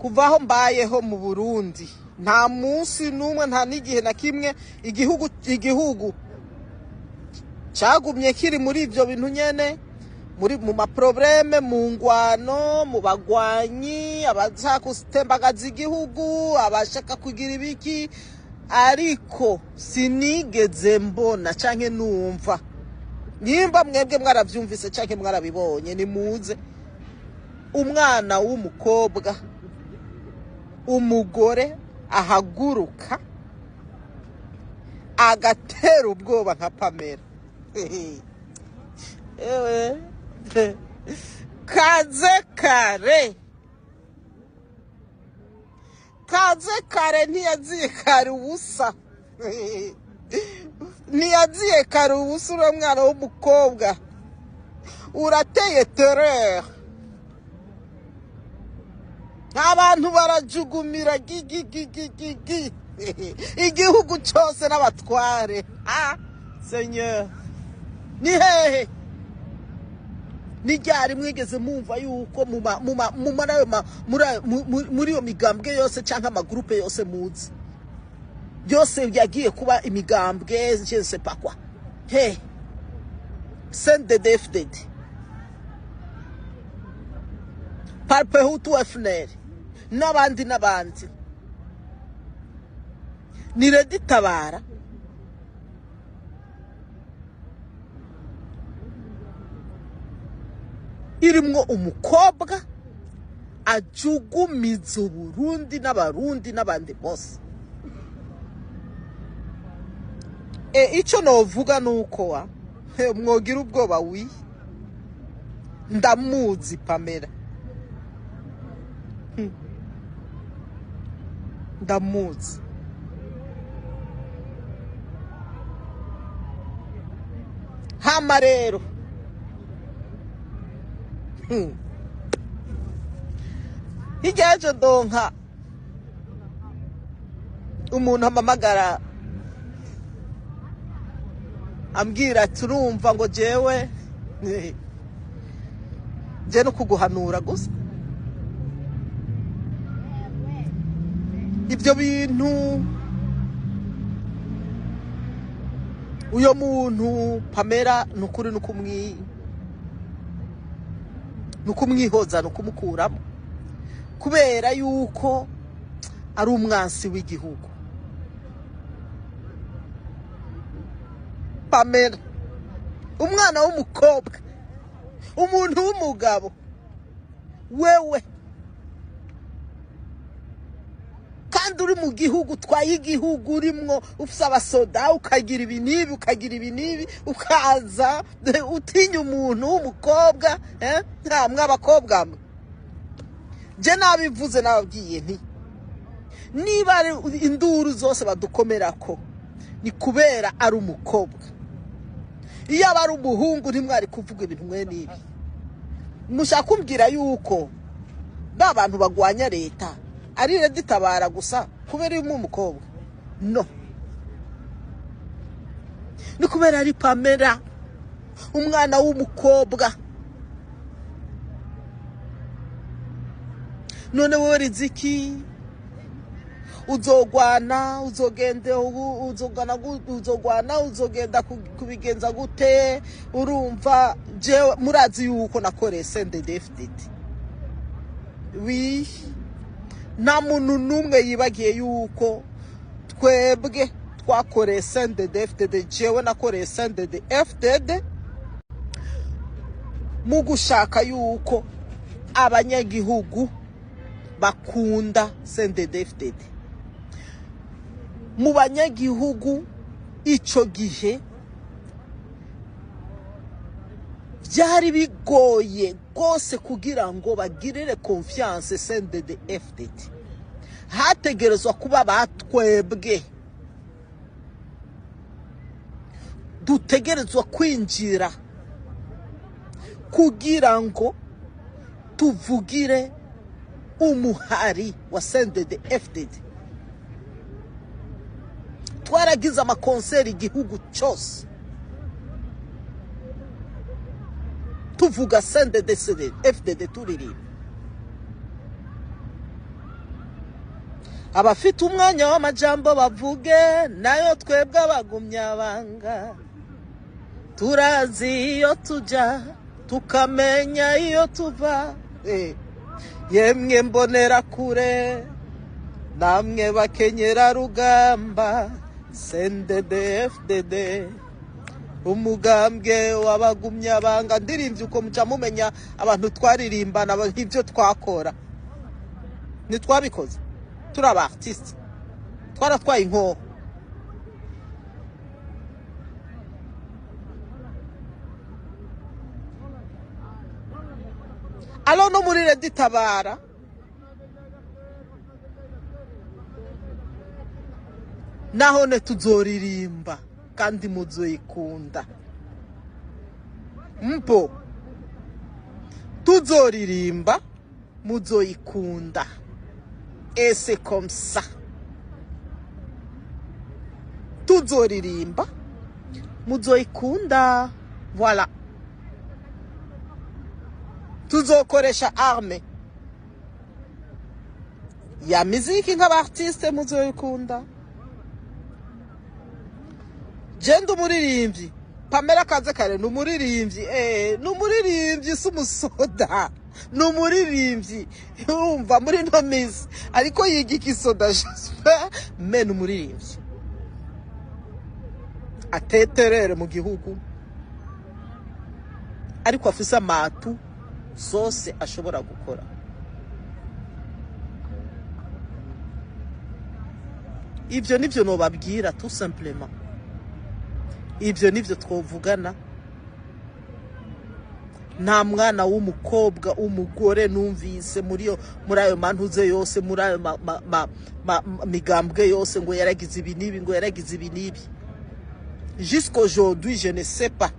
Kuva aho mbayeho mu Burundi, nta munsi n'umwe, nta n'igihe na kimwe igihugu cagumye kiri muri ivyo bintu nyene, muri mu ma problèmes, mu ngwano, mu bagwanyi, abashaka gutembagaza igihugu, abashaka kugira ibiki, ariko sinigeze mbona canke numva. Nimba mwebwe mwaravyumvise canke mwarabibonye, nimuze umwana w'umukobwa, umugore ahaguruka agatera ubwoba nka Pamela. Ewe, kaze kare, kaze kare, ntiyaziye kare ubusa, ntiyaziye kare ubusa. Uriya mwana w'umukobwa urateye terreur, abantu barajugumira gigigigigigi, igihugu cyose n'abatware. Ah, Seigneur, ni hehe, ni ryari mwigeze mumva yuko muri iyo migambwe yose cyangwa ama groupes yose muzi byose yagiye kuba imigambwe, je ne sais pas quoi, he CNDD-FDD, Palipehutu, FNL n'abandi n'abandi, ni RED Tabara irimwo umukobwa ajugumiza Uburundi n'Abarundi n'abandi bose? Icyo novuga ni uko wa mwogira ubwoba wi ndamuzi Pamela, ndamuzi. Hama rero, hirya y'ejo ndonka umuntu amamagara ambwira ati: "Urumva ngo jewe je no kuguhanura gusa, ibyo bintu uyo muntu Pamela ni ukuri ni ukumwihoza, ni ukumukuramo, kubera yuko ari umwansi w'igihugu." Pamela, umwana w'umukobwa, umuntu w'umugabo, wewe kandi uri mu gihugu, utwaye igihugu, urimwo ufise abasoda, ukagira ibi n'ibi, ukagira ibi n'ibi, ukaza utinya umuntu w'umukobwa, eh? Nta mw'abakobwa mwe, je nabivuze, nababwiye nti niba ari induru zose badukomerako ni kubera ari umukobwa. Iyo aba ari umuhungu ntimwari kuvuga ibintu mwe n'ibi. Mushaka kumbwira yuko ba bantu bagwanya leta ari RED Tabara gusa kubera iyo umukobwa? No, ni kubera ari Pamela, umwana w'umukobwa. None wowe Riziki uzogwana, uzogende, uzogwana, uzogwana, uzogenda kubigenza gute? Urumva jewe murazi yuko nakoreye CNDD-FDD. Wi nta muntu n'umwe yibagiye yuko twebwe twakoreye CNDD-FDD. Jewe nakoreye CNDD-FDD mu gushaka yuko abanyagihugu bakunda CNDD-FDD. Mu banyagihugu ico gihe byari bigoye rwose kugira ngo bagirire confiance CNDD-FDD, hategerezwa kuba batwebwe dutegerezwa kwinjira kugira ngo tuvugire umuhari wa CNDD-FDD. Twaragize ama concerts igihugu cyose tuvuga CNDD FDD, turirimba. Abafite umwanya w'amajambo bavuge, nayo twebwe abagumyabanga turazi iyo tuja, tukamenya iyo tuva. Yemwe mbonera kure, namwe bakenyera rugamba, CNDD FDD, umugambwe w'abagumyabanga. Ndirimbye uko muca mumenya abantu twaririmbana, ibyo twakora ntitwabikoze turi aba artiste, twaratwaye inkoho. Alo no muri Redi Tabara nahone tuzoririmba kandi muzoyikunda. Mpo tuzoririmba muzoyikunda. Et c'est comme ça. Tuzoririmba muzoyikunda. Voilà. Tuzokoresha arme ya miziki nk'aba artiste, muzoyikunda. Je ndi umuririmbyi. Pamela Kaze kare ni umuririmbyi, ni umuririmbyi, si umusoda, ni umuririmbyi. Urumva muri no minsi ariko yiga igisoda, j'espère, mais ni umuririmbyi ateterere mu gihugu, ariko afise amatu zose ashobora gukora. Ivyo nivyo nobabwira tout simplement. Ivyo nivyo twovugana. Nta mwana w'umukobwa w'umugore numvise muri ayo mantuze yose, muri ayo migambwe yose, ngo yaragize ibi n'ibi, ngo yaragize ibi n'ibi. Jusqu'aujourd'hui je ne sais pas.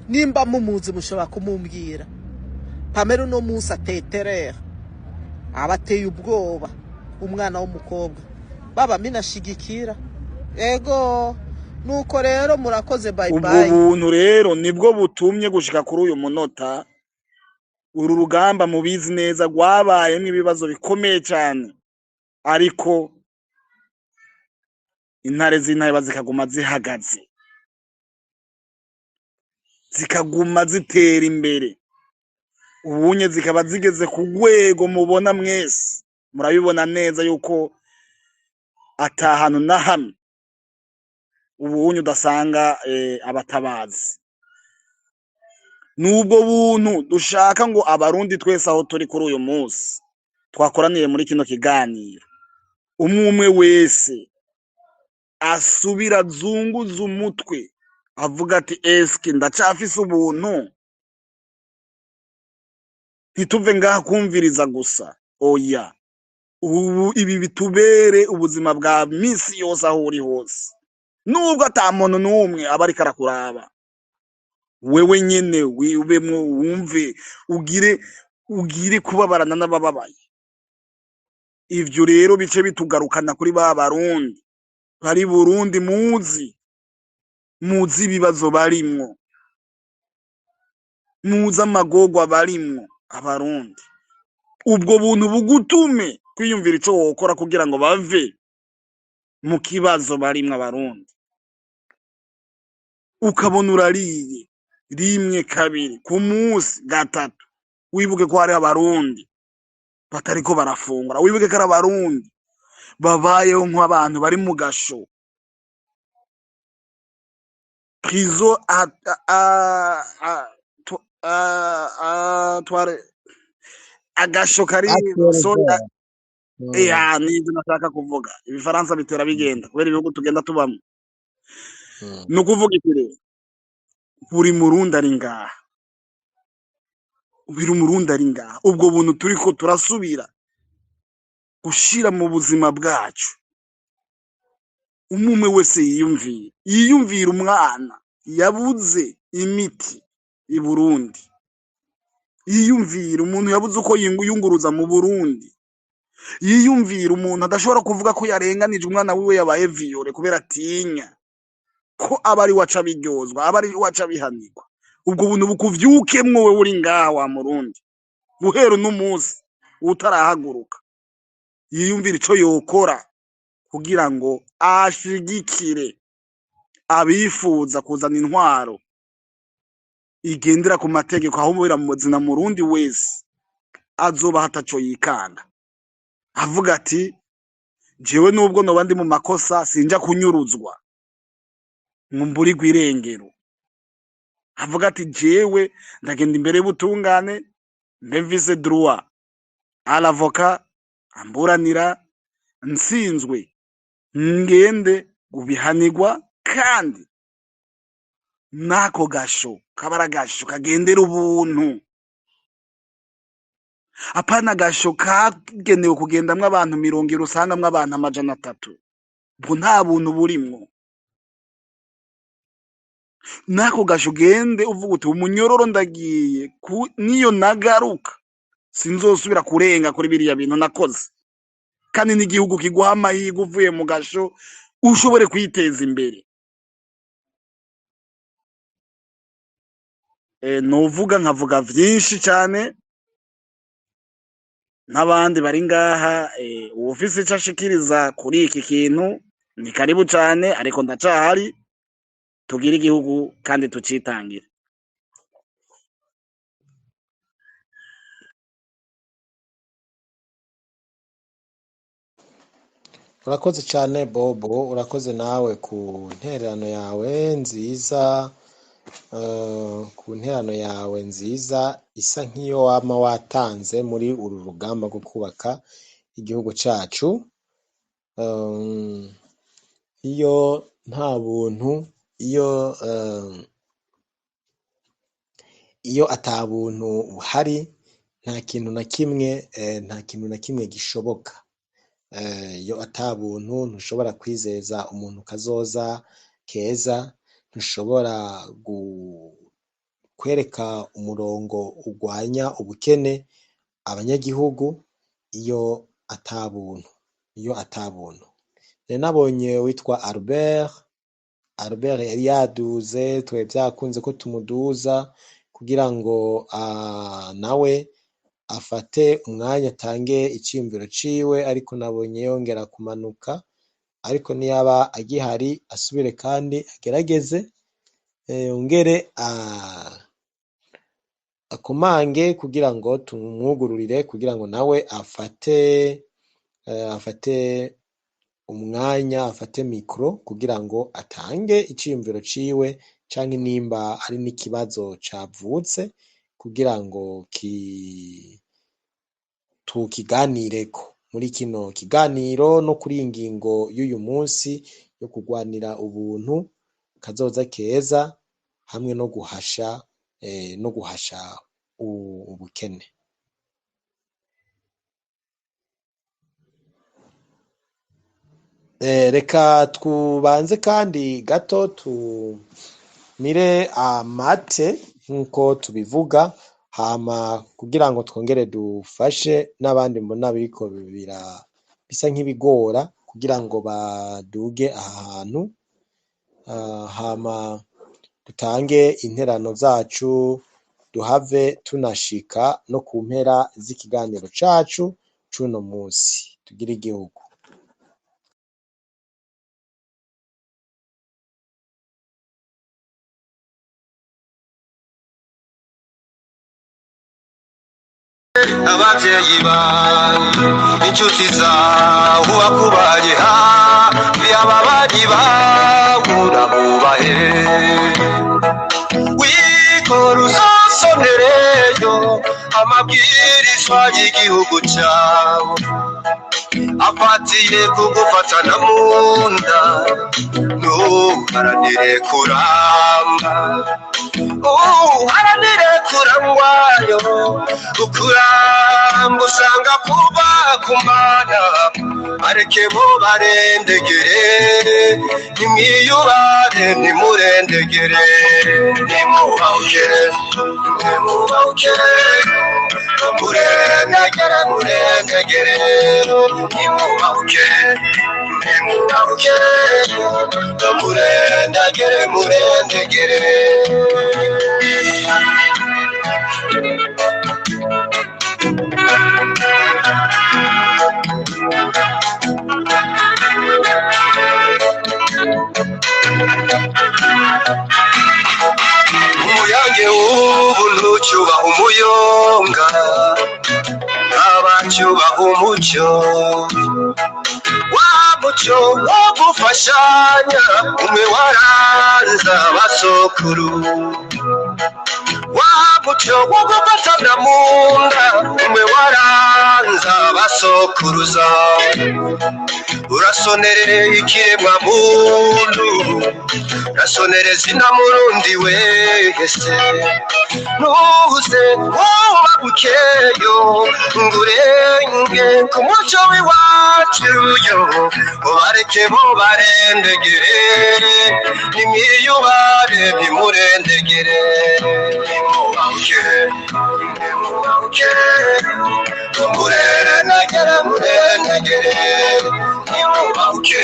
Nimba mumuzi mushobora kumumbwira. Pamela uno munsi ateterera, abateye ubwoba umwana w'umukobwa baba minashigikira. Ego nuko rero murakoze, bye Ubwo bye. buntu rero nibwo butumye gushika kuri uyu munota uru rugamba mubizi neza rwabayemwo ibibazo bikomeye cyane, ariko intare z'intare zikaguma zihagaze, zikaguma zitera imbere, ubunye zikaba zigeze ku rwego mubona mwese murabibona neza yuko ata hantu na hamwe ubunye udasanga abatabazi. Nubwo buntu dushaka ngo abarundi twese aho turi kuri uyu munsi twakoraniye muri kino kiganiro, umwe umwe wese asubira azunguze umutwe avuga ati eske ndacafise ubuntu? Ntituve ngaha kumviriza gusa, oya, ubu ibi bitubere ubuzima bwa misi yose aho uri hose, nubwo ata muntu n'umwe aba ariko arakuraba, wewe nyene wibemwo, wumve ugire kubabarana n'abababaye. Ivyo rero bice bitugarukana kuri ba barundi bari Burundi, muzi ibibazo barimwo, muzi amagorwa barimwo abarundi. Ubwo buntu bugutume kwiyumvira ico wokora kugira ngo bave mu kibazo barimwo abarundi. Ukabona urariye rimwe kabiri ku munsi gatatu, wibuke ko hari abarundi batariko barafungura, wibuke ko ari abarundi babayeho nk'abantu bari mu gasho, prison a agasho kari soda. Ya, nivyo nashaka kuvuga, ibifaransa bitera bigenda kubera ibihugu tugenda tubamo. Ni ukuvuga iki rero? Buri murundi ari ngaha, buri murundi ari ngaha, ubwo buntu turiko turasubira gushira mu buzima bwacu, umwe wese yiyumvira umwana yabuze imiti i Burundi, yiyumvira umuntu yabuze uko yiyunguruza mu Burundi, yiyumvira umuntu adashobora kuvuga ko yarenganije umwana wiwe yabaye violé kubera atinya ko aba ari waca biryozwa, aba ari waca bihanirwa. Ubwo buntu bukuvyukemwo wewe uri ngaha wa murundi, guhera uno munsi utarahaguruka, yiyumvire ico yokora kugira ngo ashigikire abifuza kuzana intwaro igendera ku mategeko, aho muzina murundi wese azoba hataco yikanga, avuga ati jewe nubwo noba ndi mu makosa sinja kunyuruzwa ngo mburirwe irengero, avuga ati jewe ndagenda imbere y'ubutungane mbe mfise droit à l'avocat amburanira, nsinzwe ngende gubihanirwa, kandi n'ako gasho kabara gasho kagendera ubuntu, apana gasho kagenewe kugendamwo abantu 70 usangamwo abantu 300, ubwo nta buntu burimwo. N'ako gasho ugende uvuga uti umunyororo ndagiye niyo nagaruka sinzosubira kurenga kuri biriya bintu nakoze, kandi n'igihugu kiguha amahirwe uvuye mu gasho ushobore kwiteza imbere. Novuga nkavuga vyinshi cane n'abandi bari ngaha, uwufise ico ashikiriza kuri iki kintu ni karibu cane, ariko ndacahari, tugire igihugu kandi tucitangire. Urakoze cyane Bobo, urakoze nawe ku ntererano yawe nziza, ku ntererano yawe nziza isa nk'iyo wama watanze muri uru rugamba rwo kubaka igihugu cyacu. Iyo nta buntu, iyo ata buntu buhari, nta kintu na kimwe, nta kintu na kimwe gishoboka. Iyo ata buntu ntushobora kwizeza umuntu kazoza keza, ntushobora kwereka umurongo urwanya ubukene abanyagihugu iyo ata buntu, iyo ata buntu. Nari nabonye witwa Albert, Albert yari yaduze, twe byakunze ko tumuduza kugira ngo nawe afate umwanya atange iciyumviro ciwe, ariko nabonye yongera kumanuka, ariko niyaba agihari asubire kandi agerageze, yongere akomange kugira ngo tumwugururire, kugira ngo nawe afate umwanya, afate mikro kugira ngo atange iciyumviro ciwe, canke nimba ari n'ikibazo cavutse kugira ngo tukiganireko muri kino kiganiro no kuri iyi ngingo y'uyu munsi yo kurwanira ubuntu kazoza keza hamwe no guhasha, no guhasha ubukene. Reka tubanze kandi gato tumire amate nkuko tubivuga, hama kugira ngo twongere dufashe n'abandi mbona biriko bisa nk'ibigora kugira ngo baduge aha hantu, hama dutange interano zacu, duhave tunashika no ku mpera z'ikiganiro cacu c'uno munsi. Tugire igihugu. Abavyeyi bawe, inshuti zawe, uwakubaye hafi, ababanyi bawe urabubahe. Wikora usosonereyo amabwirizwa y'igihugu cawe, afatiye kugufatana mu nda, ntuharanire kuramba, uharanire kurangwayo, ukuramba usanga kuba kumana, bareke bo barendegere, nimwiyubare nimurendegere, nimubauke, nimubauke, murendegere, murendegere, nimubauke, nimubauke, murendegere, murendegere. Ntabucyubaha umuyonga, ntabacyubaha umucyo, wa mucyo wo gufashanya, umwe waranze abasokuru, wa mucyo wo gufatana mu nda, umwe waranze abasokuruza. Urasonereye ikiremwa muntu, urasonereza ina murundi wese, ntuze wubabukeyo ngo urenge ku muco w'iwacu yo, ubareke bo barendegere, nimwiyubare nimurendegere, nimubabuke nimubabuke, murendegere murendegere, nimubabuke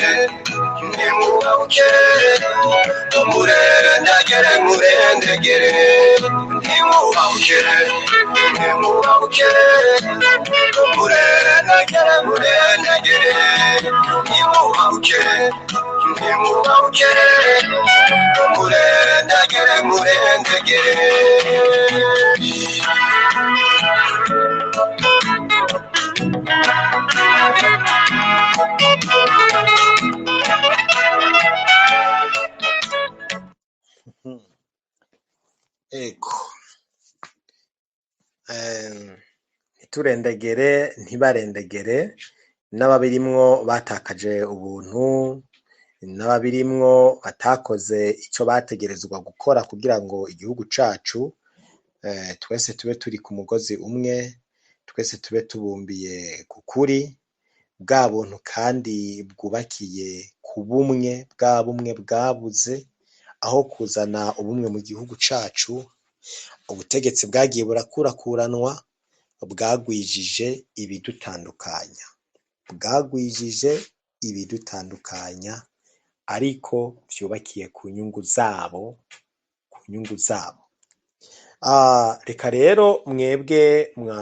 nimubabuke, murendegere murendegere, nimubabuke nimubabuke, murendegere murendegere, nimubabuke nimubabuke, murendegere murendegere. Ego. Ntiturendegere, ntibarendegere, n'ababirimwo batakaje ubuntu, n'ababirimwo batakoze ico bategerezwa gukora kugira ngo igihugu cacu twese tube turi ku mugozi umwe, twese tube tubumbiye ku kuri, bwa buntu kandi bwubakiye ku bumwe, bwa bumwe bwabuze, aho kuzana ubumwe mu gihugu cacu, ubutegetsi bwagiye burakurakuranwa, bwagwijije ibidutandukanya, bwagwijije ibidutandukanya, ariko vyubakiye ku nyungu zabo, ku nyungu zabo. Reka rero mwebwe mwa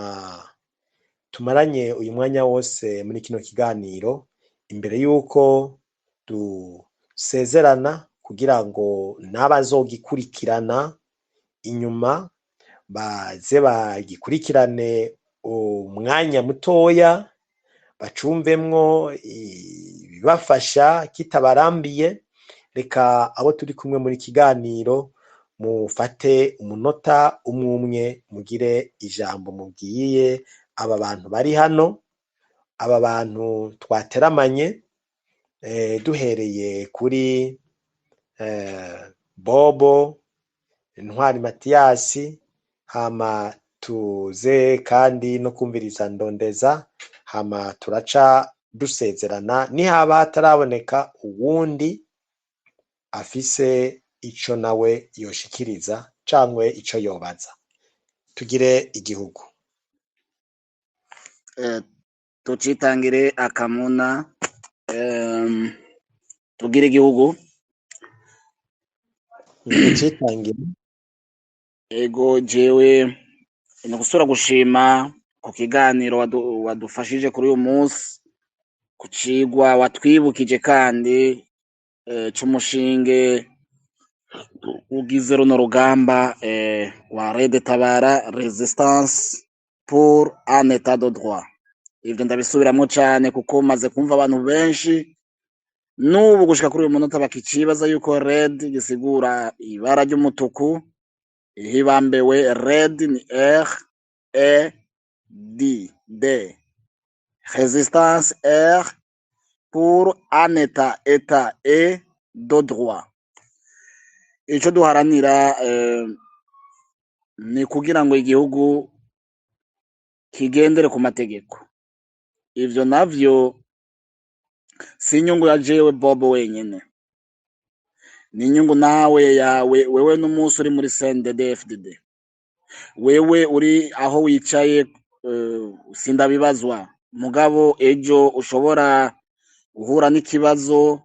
tumaranye uyu mwanya wose muri kino kiganiro, imbere yuko dusezerana kugira ngo n'abazogikurikirana inyuma baze bagikurikirane umwanya mutoya, bacumvemwo ibibafasha kitabarambiye. Reka abo turi kumwe muri kiganiro mufate umunota umwe umwe, mugire ijambo mubwiye aba bantu bari hano, aba bantu twateramanye, duhereye kuri Bobo Ntwari Matiyasi, hama tuze kandi no kumviriza Ndondeza, hama turaca dusezerana nihaba hataraboneka uwundi afise ico nawe yoshikiriza cangwe ico yobaza. Tugire igihugu. Tucitangire akamuna, tugire igihugu. Tucitangire. Ego, jewe ni gusubira gushima ku kiganiro wadufashije kuri uyu munsi, ku cigwa watwibukije kandi c'umushinge ugize runo rugamba wa Red Tabara, Resistance pour un état de droit. Ivyo ndabisubiramwo cane kuko maze kumva abantu benshi n'ubu gushika kuri uyu munota bakicibaza yuko Red gisigura ibara ry'umutuku, ihibambewe Red ni R E D D, Resistance R pour un état, état E de droit. Ico duharanira ni kugira ngo igihugu kigendere ku mategeko. Ivyo navyo si inyungu ya jewe Bobo wenyene, ni inyungu nawe yawe wewe n'umunsi uri muri CNDD-FDD, wewe uri aho wicaye, sindabibazwa, mugabo ejo ushobora guhura n'ikibazo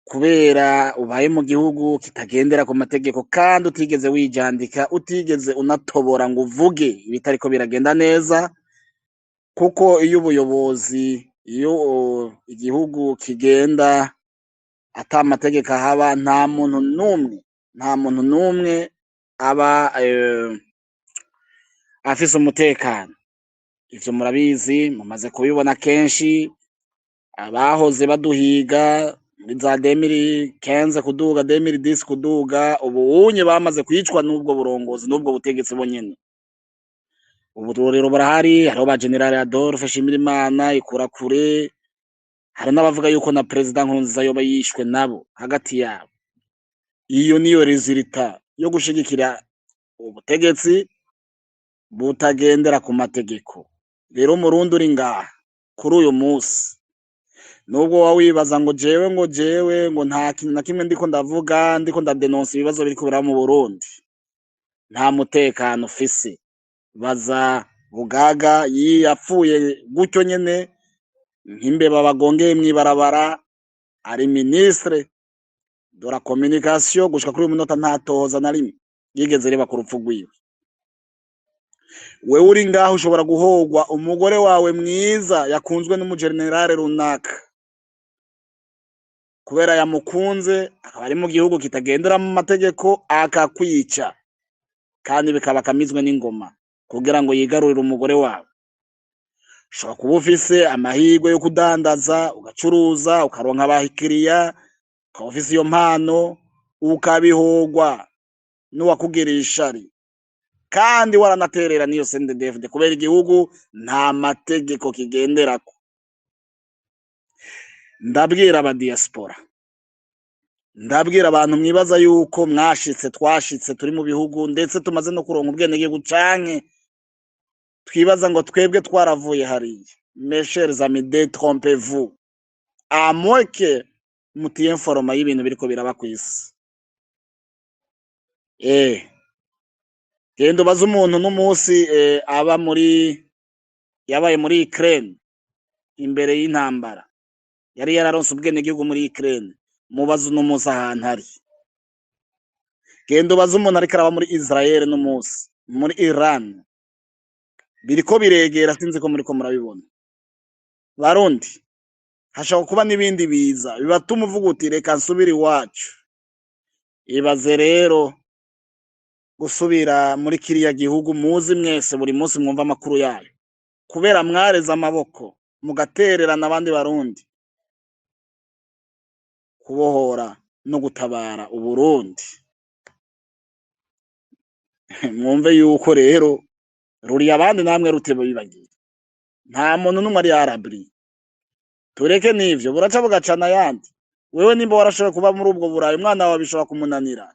kubera ubaye mu gihugu kitagendera ku mategeko kandi utigeze wijandika, utigeze unatobora ngo uvuge ibitariko biragenda neza, kuko iyo ubuyobozi, iyo igihugu kigenda ata mategeko ahaba, nta muntu n'umwe, nta muntu n'umwe aba Afise umutekano. Ivyo murabizi, mumaze kubibona kenshi. Abahoze baduhiga muri za 2015 kuduga, 2010 kuduga, ubu unye bamaze kwicwa n'ubwo burongozi, n'ubwo butegetsi bonyene. Ubu rero barahari, hariho ba General Adolphe Shimirimana Ikurakure, hari n'abavuga yuko na Perezida Nkurunziza yoba yishwe nabo hagati yabo. Iyo niyo résultat yo gushigikira ubutegetsi butagendera ku mategeko. Rero Murundi uri ngaha kuri uyu munsi, nubwo woba wibaza ngo jewe ngo nta kintu na kimwe ndiko ndavuga, ndiko ndadenonsa ibibazo biriko biraba mu Burundi, nta mutekano ufise. Baza Bugaga yapfuye gutyo nyene nk'imbeba bagongeye mw'ibarabara, ari ministre de la communication. Gushika kuri uyu munota nta tohoza na rimwe ryigeze riba ku rupfu rwiwe. Wewe uri ngaho ushobora guhogwa umugore wawe mwiza yakunzwe n'umugenerale runaka kubera yamukunze, akaba ari mu gihugu kitagendera mu mategeko, akakwica, kandi bikaba akamizwe n'ingoma kugira ngo yigarurire umugore wawe. Ushobora kuba ufise amahirwe yo kudandaza, ugacuruza, ukaronka abakiriya, ukaba ufise iyo mpano, ukabihogwa n'uwakugiriye ishari, kandi waranaterera n'iyo CNDD-FDD, kubera igihugu nta mategeko kigenderako. Ndabwira aba diaspora, ndabwira abantu mwibaza yuko mwashitse, twashitse, turi mu bihugu, ndetse tumaze no kuronka ubwenegihugu, canke twibaza ngo twebwe twaravuye hariya. Mes chers amis, détrompez-vous, à moins que mutiyenforoma y'ibintu biriko biraba kw'isi. Genda ubaze umuntu n'umunsi aba muri, yabaye muri Ukraine imbere y'intambara, yari yararonse ubwenegihugu muri Ukraine, mubaze uno munsi ahantu ari. Genda ubaze umuntu ariko araba muri Israel n'umunsi, muri Iran, biriko biregera. Sinzi ko muriko murabibona. Barundi, hashobora kuba n'ibindi biza bibatuma uvuga uti: "Reka nsubire iwacu." Ibaze rero gusubira muri kiriya gihugu muzi mwese, buri munsi mwumva amakuru yayo, kubera mwareze amaboko mugatererana abandi Barundi kubohora no gutabara Uburundi. Mwumve yuko rero ruriye abandi, namwe rutebo bibagiye. Nta muntu n'umwe ari à l'abri. Tureke n'ivyo, buraca bugacana ayandi. Wewe nimba warashoboye kuba muri ubwo Burayi, umwana wawe bishobora kumunanira.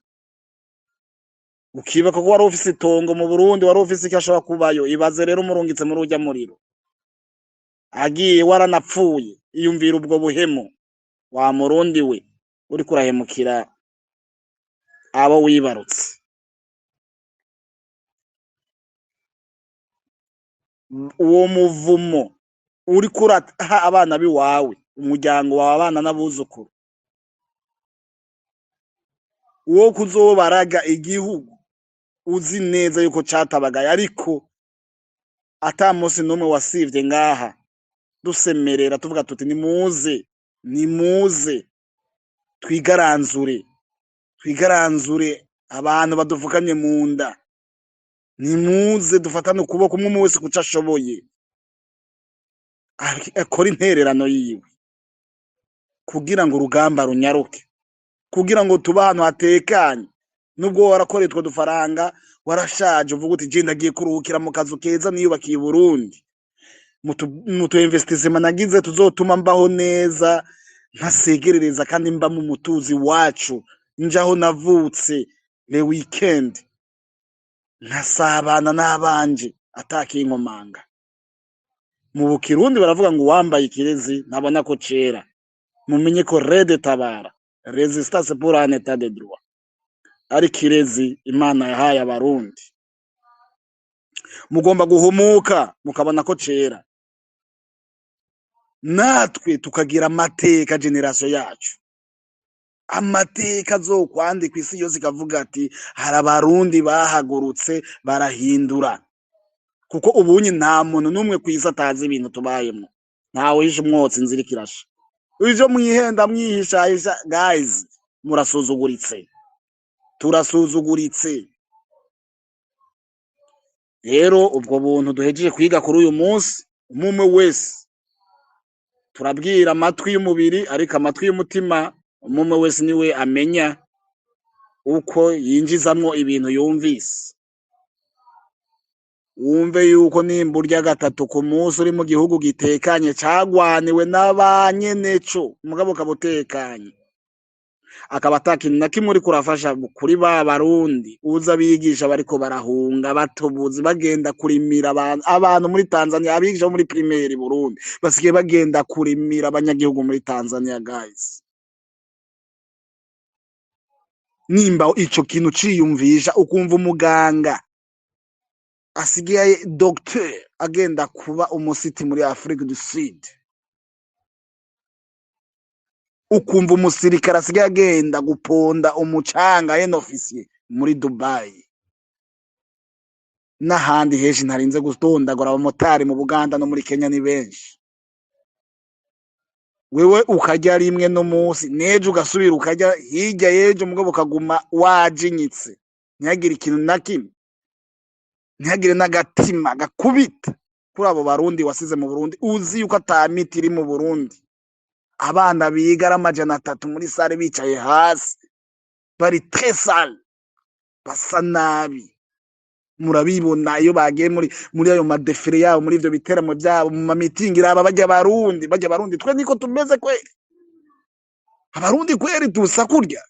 Ukibuka ko wari ufise itongo mu Burundi, wari ufise icyo ashobora kubayo. Ibaze rero umurungitse muri urya muriro, agiye waranapfuye. Iyumvira ubwo buhemu, wa Murundi we, uriko urahemukira abo wibarutse. Uwo muvumo uriko uraha abana biwawe, umuryango wawe, abana n'abuzukuru, wo kuzobaraga igihugu uzi neza yuko catabagaye, ariko ata munsi n'umwe wasivye ngaha dusemerera tuvuga tuti: "Nimuze, nimuze twigaranzure, twigaranzure abantu badufukamye mu nda, nimuze dufatane ukuboko, umwe umwe wese kuco ashoboye akora intererano yiwe kugira ngo urugamba runyaruke, kugira ngo tube ahantu hatekanye." Nubwo warakoreye utwo dufaranga, warashaje, uvuga uti: "Je ndagiye kuruhukira mu kazu keza niyubakiye i Burundi, mu tu investissement nagize tuzotuma mbaho neza, ntasegerereza, kandi mba mu mutuzi wacu, njaho navutse le weekend, nkasabana n'abanje atakinkomanga." Mu Bukirundi baravuga ngo: "Uwambaye ikirezi ntabona ko cera." Mumenye ko Red Tabara, Résistance pour un état de droit, ari kirezi Imana yahaye Abarundi. Mugomba guhumuka mukabona ko cera, natwe tukagira amateka, génération yacu, amateka azokwandikwa isi yose ikavuga ati: "Hari Abarundi bahagurutse barahindura." Kuko ubunye nta muntu n'umwe kw'isi atazi ibintu tubayemwo. Ntawe uhisha umwotsi inzira ikirasha. Ivyo mwihenda mwihishahisha, guys, murasuzuguritse, turasuzuguritse. Rero ubwo buntu duhejeje kwiga kuri uyu munsi, umwe wese turabwira amatwi y'umubiri, ariko amatwi y'umutima umwe wese niwe amenya uko yinjizamwo ibintu yumvise. Wumve yuko nimba urya gatatu ku munsi uri mu gihugu gitekanye cagwaniwe n'abanyeneco, mugabo ukaba utekanye, akaba ata kintu na kimwe uriko urafasha kuri ba Barundi uza abigisha bariko barahunga batobuzi bagenda kurimira abantu muri Tanzania, abigisha bo muri primaire Burundi basigaye bagenda kurimira abanyagihugu muri Tanzania. Guys, nimba ico kintu ciyumvisha, ukumva umuganga asigaye docteur agenda kuba umusiti muri Afrique du Sud, ukumva umusirikare asigaye agenda guponda umucanga en officier muri Dubai n'ahandi henshi ntarinze gutondagura, abamotari mu Buganda no muri Kenya ni benshi, wewe ukarya rimwe no munsi n'ejo ugasubira ukarya hirya y'ejo, mugabo ukaguma wajinyitse, ntihagire ikintu na kimwe, ntihagire n'agatima gakubita kuri abo Barundi wasize mu Burundi. Uzi yuko ata miti iri mu Burundi, abana biga ari 300 muri salle bicaye hasi, bari très sale, basa nabi. Murabibona iyo bagiye muri ayo ma défilés yabo, muri ivyo biteramo vyabo, mu mamitingi, raba barya Barundi, barya Barundi. Twe niko tumeze kweri? Abarundi kweri dusa kurya?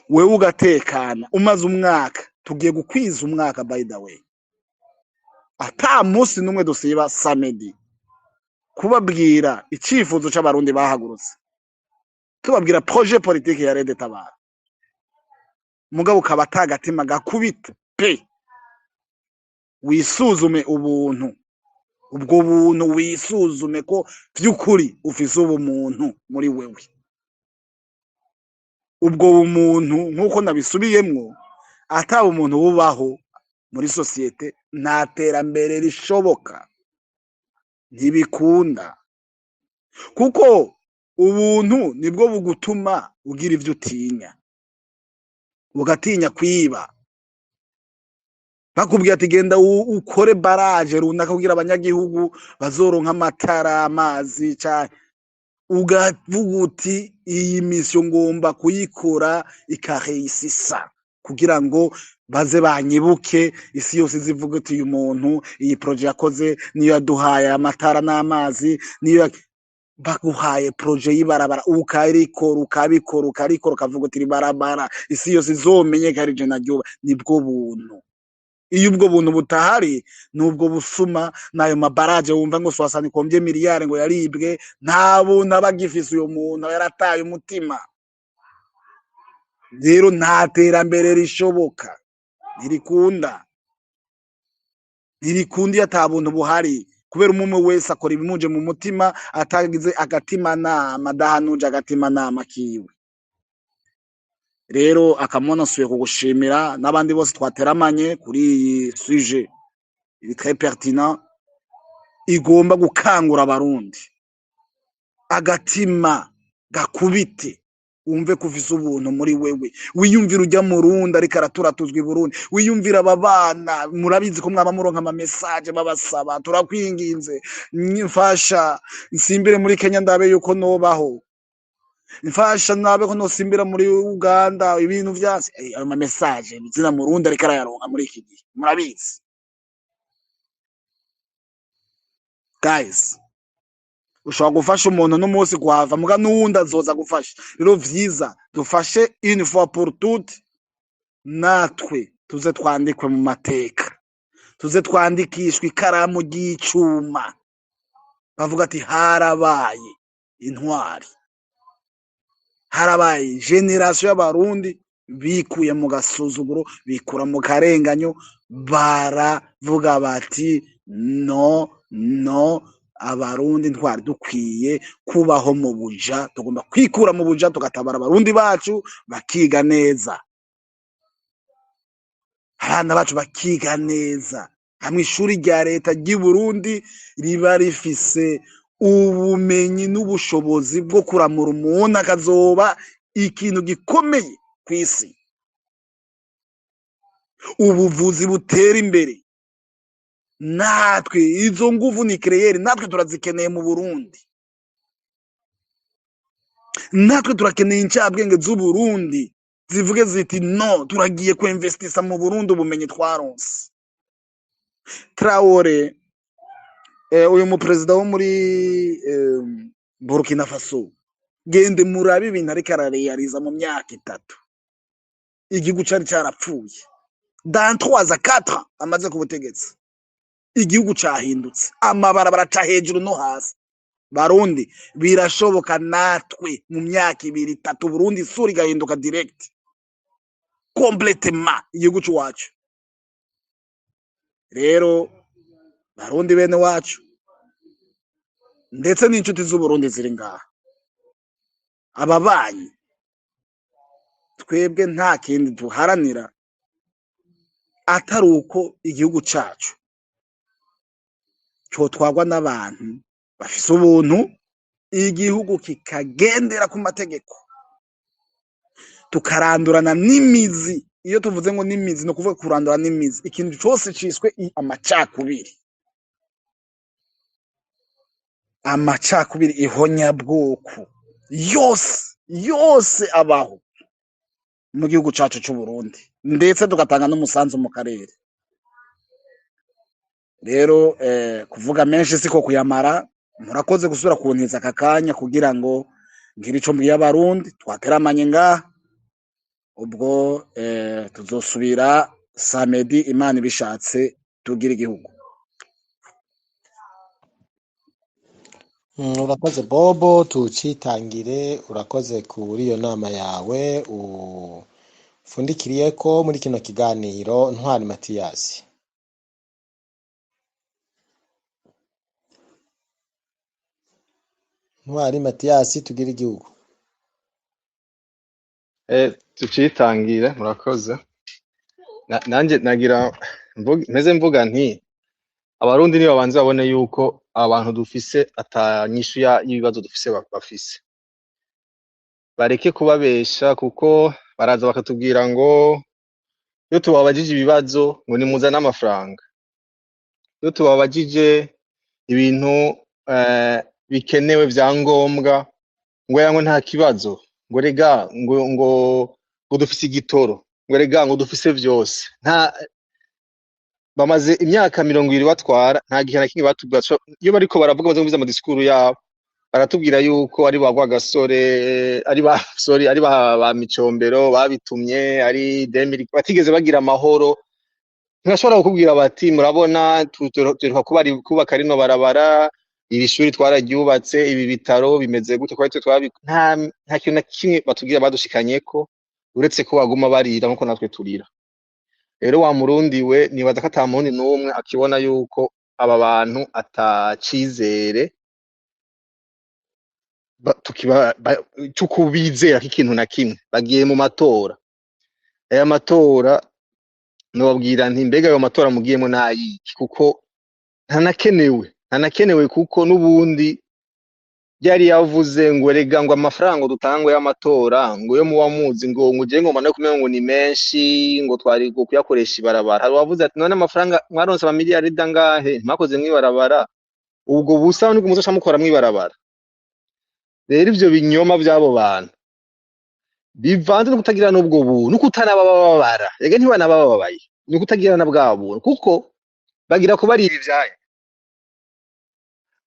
Wewe ugatekana umaze umwaka, tugiye gukwiza umwaka by the way, ata munsi n'umwe dusiba samedi kubabwira icifuzo c'Abarundi bahagurutse, tubabwira projet politique ya Red Tabara, mugabo ukaba atagatima gakubita pe. Wisuzume ubuntu, ubwo buntu wisuzume ko vy'ukuri ufise ubumuntu muri wewe. Ubwo bumuntu, nk'uko nabisubiyemwo, ataba umuntu bubaho muri société, nta terambere rishoboka, ntibikunda, kuko ubuntu nibwo bugutuma ugira ivyo utinya, ugatinya kwiba. Bakubwiye ati genda ukore barrage runaka kugira abanyagihugu bazoronka amatara, amazi, canke ugavuga uti iyi mission ngomba kuyikora ikareisisa kugira ngo baze banyibuke, isi yose izivuga uti uyu muntu iyi projet yakoze niyo yaduhaye amatara n'amazi, niyo baguhaye projet y'ibarabara ukarikora, ukabikora, ukarikora, ukavuga uti iri barabara isi yose izomenye ko ari je naryuba. Nibwo buntu. Iyo ubwo buntu butahari, nubwo busuma n'ayo mabaraje wumva ngo soixante combien miliyari ngo yaribwe, nta buntu aba agifise uyo muntu, aba yarataye umutima. Rero nta terambere rishoboka, ntirikunda, ntirikunda iyo ata buntu buhari, kubera umwe wese akora ibimuje mu mutima atagize agatimanama, adahanuje agatimanama kiwe. Rero akamona nsubiye kugushimira n'abandi bose twateramanye kuri iyi sujet iri très pertinent, igomba gukangura Abarundi agatima gakubite, wumve ko ufise ubuntu muri wewe, wiyumvira ujya mu Rundi ariko araturatuzwa i Burundi, wiyumvira aba bana. Murabizi ko mwaba muronka ama message babasaba, turakwinginze mfasha nsimbire muri Kenya ndabe yuko nobaho, mfasha nabe ko nosimbira muri Uganda, ibintu vyase. Ayo ma message zina mu Rundi ariko arayaronka muri iki gihe, murabizi guys. Ushobora gufasha umuntu n'umunsi kuhava, muga n'uwundi azoza gufasha. Rero vyiza dufashe une fois pour toutes, natwe tuze twandikwe mu mateka, tuze twandikishwe ikaramu ry'icuma, bavuga ati harabaye intwari, harabaye génération y'Abarundi bikuye mu gasuzuguro, bikura mu karenganyo, baravuga bati no no, Abarundi ntwari dukwiye kubaho mu buja, tugomba kwikura mu buja tugatabara Abarundi bacu bakiga neza, abana bacu bakiga neza. Hamwe ishuri rya leta ry'i Burundi riba rifise ubumenyi n'ubushobozi bwo kuramura umuntu akazoba ikintu gikomeye kw'isi. Ubuvuzi butera imbere. Natwe izo nguvu nucléaire natwe turazikeneye mu Burundi. Natwe turakeneye incabwenge z'Uburundi zivuge ziti: "No, turagiye kuinvestisa mu Burundi ubumenyi twaronse." Traore, uyu muperezida wo muri Burkina Faso, gende murabe ibintu ariko arareyariza mu myaka 3. Igihugu cari carapfuye, dans 3 à 4 ans amaze ku butegetsi igihugu cahindutse, amabarabara aca hejuru no hasi. Barundi, birashoboka natwe mu myaka 2, 3 Burundi isura igahinduka direct, complètement, igihugu c'uwacu. Rero Barundi bene wacu, ndetse n'inshuti z'Uburundi ziri ngaha, ababanyi, twebwe nta kindi duharanira atari uko igihugu cacu cotwarwa n'abantu bafise ubuntu, igihugu kikagendera ku mategeko, tukarandurana n'imizi. Iyo tuvuze ngo n'imizi, ni ukuvuga kurandura n'imizi ikintu cose ciswe amacakubiri, amacakubiri, ihonyabwoko yose yose abaho mu gihugu cacu c'Uburundi, ndetse tugatanga n'umusanzu mu karere. Rero kuvuga menshi siko kuyamara. Murakoze gusubira kuntiza aka kanya kugira ngo ngire ico mbwiye Abarundi twateramanye ngaha. Ubwo tuzosubira samedi, Imana ibishatse. Tugira igihugu. Urakoze Bobo, tucitangire. Urakoze kuri iyo nama yawe ufundikiriye ko muri kino kiganiro. Ntwari Matiyasi. Ntwari Matiyasi, tugire igihugu. Tucitangire, murakoze. Nanje nagira meze mvuga nti Abarundi nibabanze babone yuko abantu dufise ata nyishu y'ibibazo dufise bafise. Bareke kubabesha, kuko baraza bakatubwira ngo iyo tubabajije ibibazo ngo nimuzane amafaranga, iyo tubabajije ibintu bikenewe vya ngombwa ngo yango nta kibazo, ngo rega ngo dufise igitoro, ngo rega ngo dufise vyose. Nta bamaze imyaka 20 batwara, nta gihe na kimwe batubwira. Iyo bariko baravuga, baza kumviza amadisikuru yabo, baratubwira yuko ari ba Rwagasore, ari ba, sorry, ari ba Micombero babitumye, ari Demiri batigeze bagira amahoro. Ntibashobora kukubwira bati: "Murabona tuheruka kubaka rino barabara, iri shuri twararyubatse, ibi bitaro bimeze gute, twari twe twabi." Nta kintu na kimwe batubwira badushikanyeko, uretse ko baguma barira nkuko natwe turira. Rero wa Murundi we, nibaza ko ata murundi n'umwe akibona yuko aba bantu atacizere cyo kubizera ikintu na kimwe. Bagiye mu matora, aya matora nobabwira nti: "Mbega ayo matora mugiyemo nayiki?" Kuko ntanakenewe, ntanakenewe, kuko n'ubundi yari yavuze ngo rega ngo amafaranga dutanga y'amatora, ngo yo muba muzi ngo uje ngo mbone kumenya ngo ni menshi, ngo twari kuyakoresha ibarabara. Hari uwavuze ati: "None amafaranga mwaronse amamiliyaridi angahe, ntimwakoze mw'ibarabara? Ubwo busa nibwo muzoca mukora mw'ibarabara." Rero ivyo binyoma vy'abo bantu bivanze no kutagira n'ubwo buntu, no kutanabababara, rega ntibanabababaye, ni ukutagira na bwa buntu, kuko bagira kubarira ivyanyu,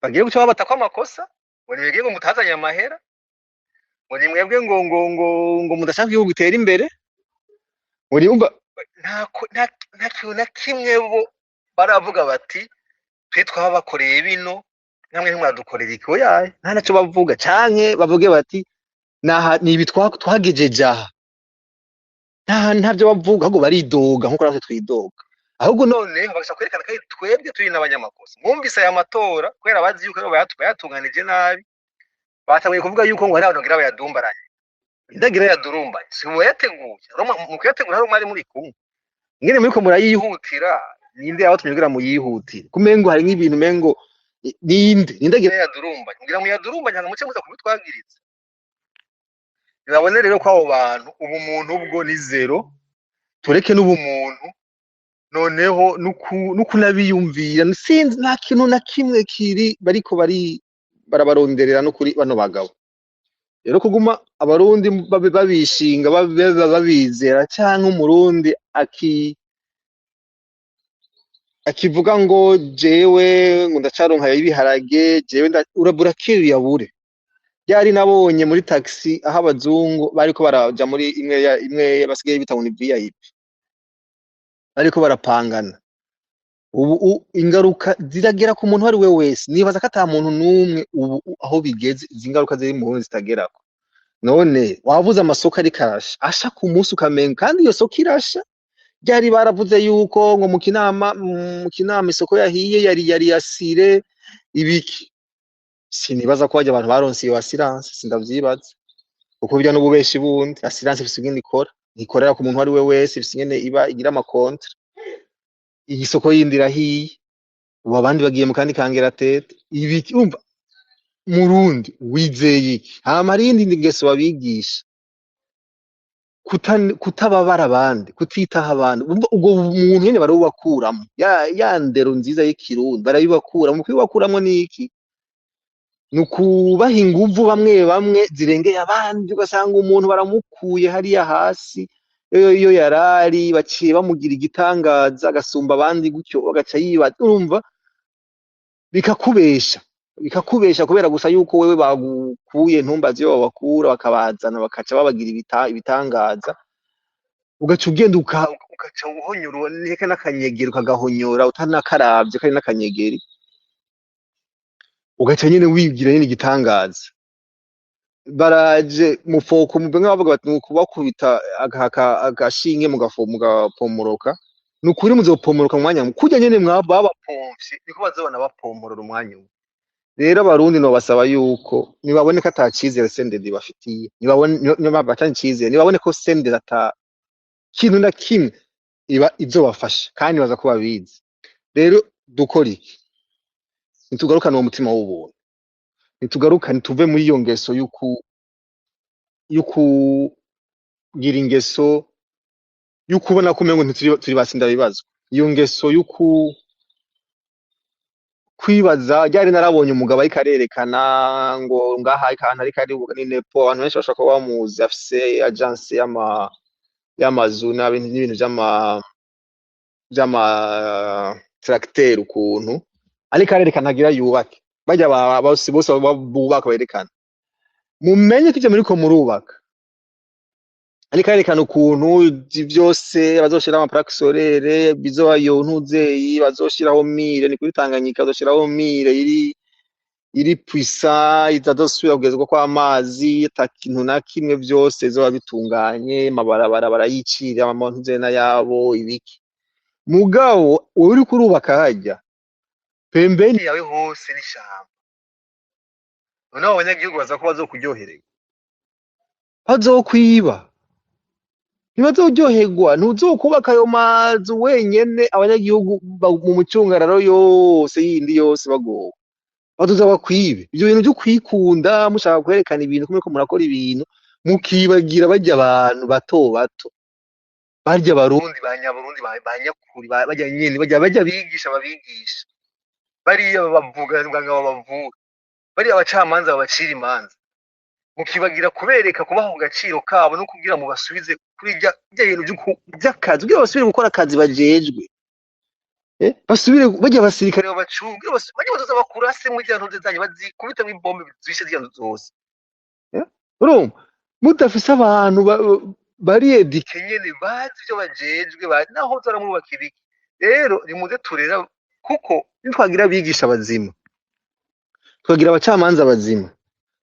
bagiye guca babatako amakosa ngo ni mwebwe ngo mutazanye amahera, ngo ni mwebwe ngo mudashaka igihugu gitera imbere, ngo niwumva nta kintu na kimwe bo baravuga bati: "Twe twabakoreye bino, namwe ntimwadukorera iki." Oya, nta naco bavuga, canke bavuge bati: "Naha ni ibi twagejeje aha." Ntavyo bavuga, ahubwo baridoga nkuko natwe twidoga. Ahubwo noneho bagashaka kwerekana ko ari twebwe turi n'abanyamakosa. Mwumvise aya matora, kubera bazi yuko aribo bayatunganije nabi, batanguye kuvuga yuko ngo hari abantu bagira bayadumbaranye. Indagira yadurumbanye si muyateguye? Mu kuyategura hari umwari muri kumwe ngene muriko murayihutira. Ninde yabatumye kugira muyihutire? Kumengo hari nk'ibintu mengo ninde agira yadurumbanye kugira muyadurumbanye, hanyuma muce muza kubitwagiriza? Nibabone rero ko abo bantu ubumuntu ubwo ni zéro. Tureke n'ubumuntu. Noneho nukunabiyumvira sinzi, nta kintu na kimwe kiri bariko bari barabaronderera no kuri bano bagabo. Rero kuguma abarundi babishinga, babizera, canke umurundi akivuga ngo jewe ngo ndacaronka ibiharage, jewe urabura bure. Ryari nabonye muri taxi aho abazungu bariko baraja muri imwe imwe basigaye bita ngo ni VIP, bariko barapangana. Ubu ingaruka ziragera ku muntu uwo ari we wese. Nibaza ko ata muntu n'umwe ubu aho bigeze izi ngaruka ziri mu Burundi zitagerako. None wavuze amasoko ariko arasha, asha ku munsi ukamenga, kandi iyo soko irasha. Ryari baravuze yuko ngo mu Kinama isoko yahiye, yari yasire ibiki. Sinibaza ko harya abantu baronse iyo assurance, sindavyibaza, kuko burya n'ububeshi bundi. Assurance ifise ingene ikora, ntikorera ku muntu uwo ari we wese, ifise ingene iba igira ama contrats. Iyi soko yindi irahiye, ubu abandi bagiye mu kandi kangeratete ibiki. Urumva murundi wizeye iki? Hama hari iyindi ngeso babigisha, kutababara abandi, kutitaho abandi. Urumva ubwo muntu nyene barabubakuramwo, ya ndero nziza y'ikirundi barabibakuramwo. Kubibakuramwo ni iki? Ni ukubaha inguvu bamwe bamwe zirengeye abandi, ugasanga umuntu baramukuye hariya hasi iyo yarari, baciye bamugira igitangaza, agasumba abandi gutyo, bagaca yibaza. Urumva bikakubesha kubera gusa yuko wewe bagukuye, ntumbaze iyo babakura, bakabazana bakaca babagira ibitangaza, ugaca ugenda ugaca uhonyora neka n'akanyegeri, ukagahonyora utanakaravye kari n'akanyegeri, ugaca nyene wigira nyene igitangaza. Baraje mufoko bamwe bavuga bati nukubakubita agashinge mugapomoroka. Nukuri muzopomoroka mu mwanya kurya nyene babapomvye, niko bazobona bapomorora umwanya umwe. Rero abarundi nobasaba yuko nibabone ko ata cizere CNDD bafitiye, nibabone batanye icizere, nibabone ko CNDD ata kintu na kimwe iba izobafasha, kandi baza ko babizi. Rero dukora iki? Nitugarukane uwo mutima w'ubuntu, nitugarukane, tuve muri iyo ngeso yukugira ingeso yukubona ko umengo ntituri turi basinda bibazo, iyo ngeso yuku kwibaza. Ryari narabonye umugabo ariko arerekana ngo ngaha ariko ahantu ariko ari ni nepo, abantu benshi bashobora kuba bamuzi, afise agence y'amazu n'ibintu vy'ama tracteur, ukuntu ariko arerekana agira yubake. Barya bose bose bubaka berekana, mumenye ko ivyo muriko murubaka, ariko arerekana ukuntu ivyo vyose bazoshiraho ama plaques solaires, bizoba iyo ntuzeyi, bazoshiraho mire ni kuri Tanganyika, bazoshiraho mire iri puissant, itazosubira kugezwa kw'amazi, ata kintu na kimwe, vyose bizoba bitunganye, amabarabara barayicira amantuze yabo ibiki. Mugabo wewe uriko urubaka harya pembeni yawe hose n'ishamba, noneho abanyagihugu baza ko bazokuryohererwa, bazokwiba, ntibazoryoherwa. Ntuzokubaka ayo mazu wenyene, abanyagihugu mu mucungararo yose yindi yose bagowe, bazoza bakwibe. Ivyo bintu vyo kwikunda, mushaka kwerekana ibintu ko muriko murakora ibintu, mukibagira barya abantu bato bato, barya abarundi ba nyaburundi ba nyakuri, barya nyene barya bigisha babigisha, bariya bavuga ngo babavura, bariya abacamanza babacira imanza, mukibagira kubereka, kubaha ku gaciro kabo no kugira ngo basubize kuri rya bintu vy'akazi, kugira basubire gukora akazi bajejwe, basubire barya abasirikare babacunge, barya bazoza bakurase muri ziriya ntuze zanyu, bazikubitemwo ibombe zishe ziriya nzu zose. Urumva mudafise abantu bari éduqués nyene, bazi ivyo bajejwe, naho zaramwubaka ibiki. Rero nimuze turera, kuko nitwagira abigisha bazima, tukagira abacamanza bazima,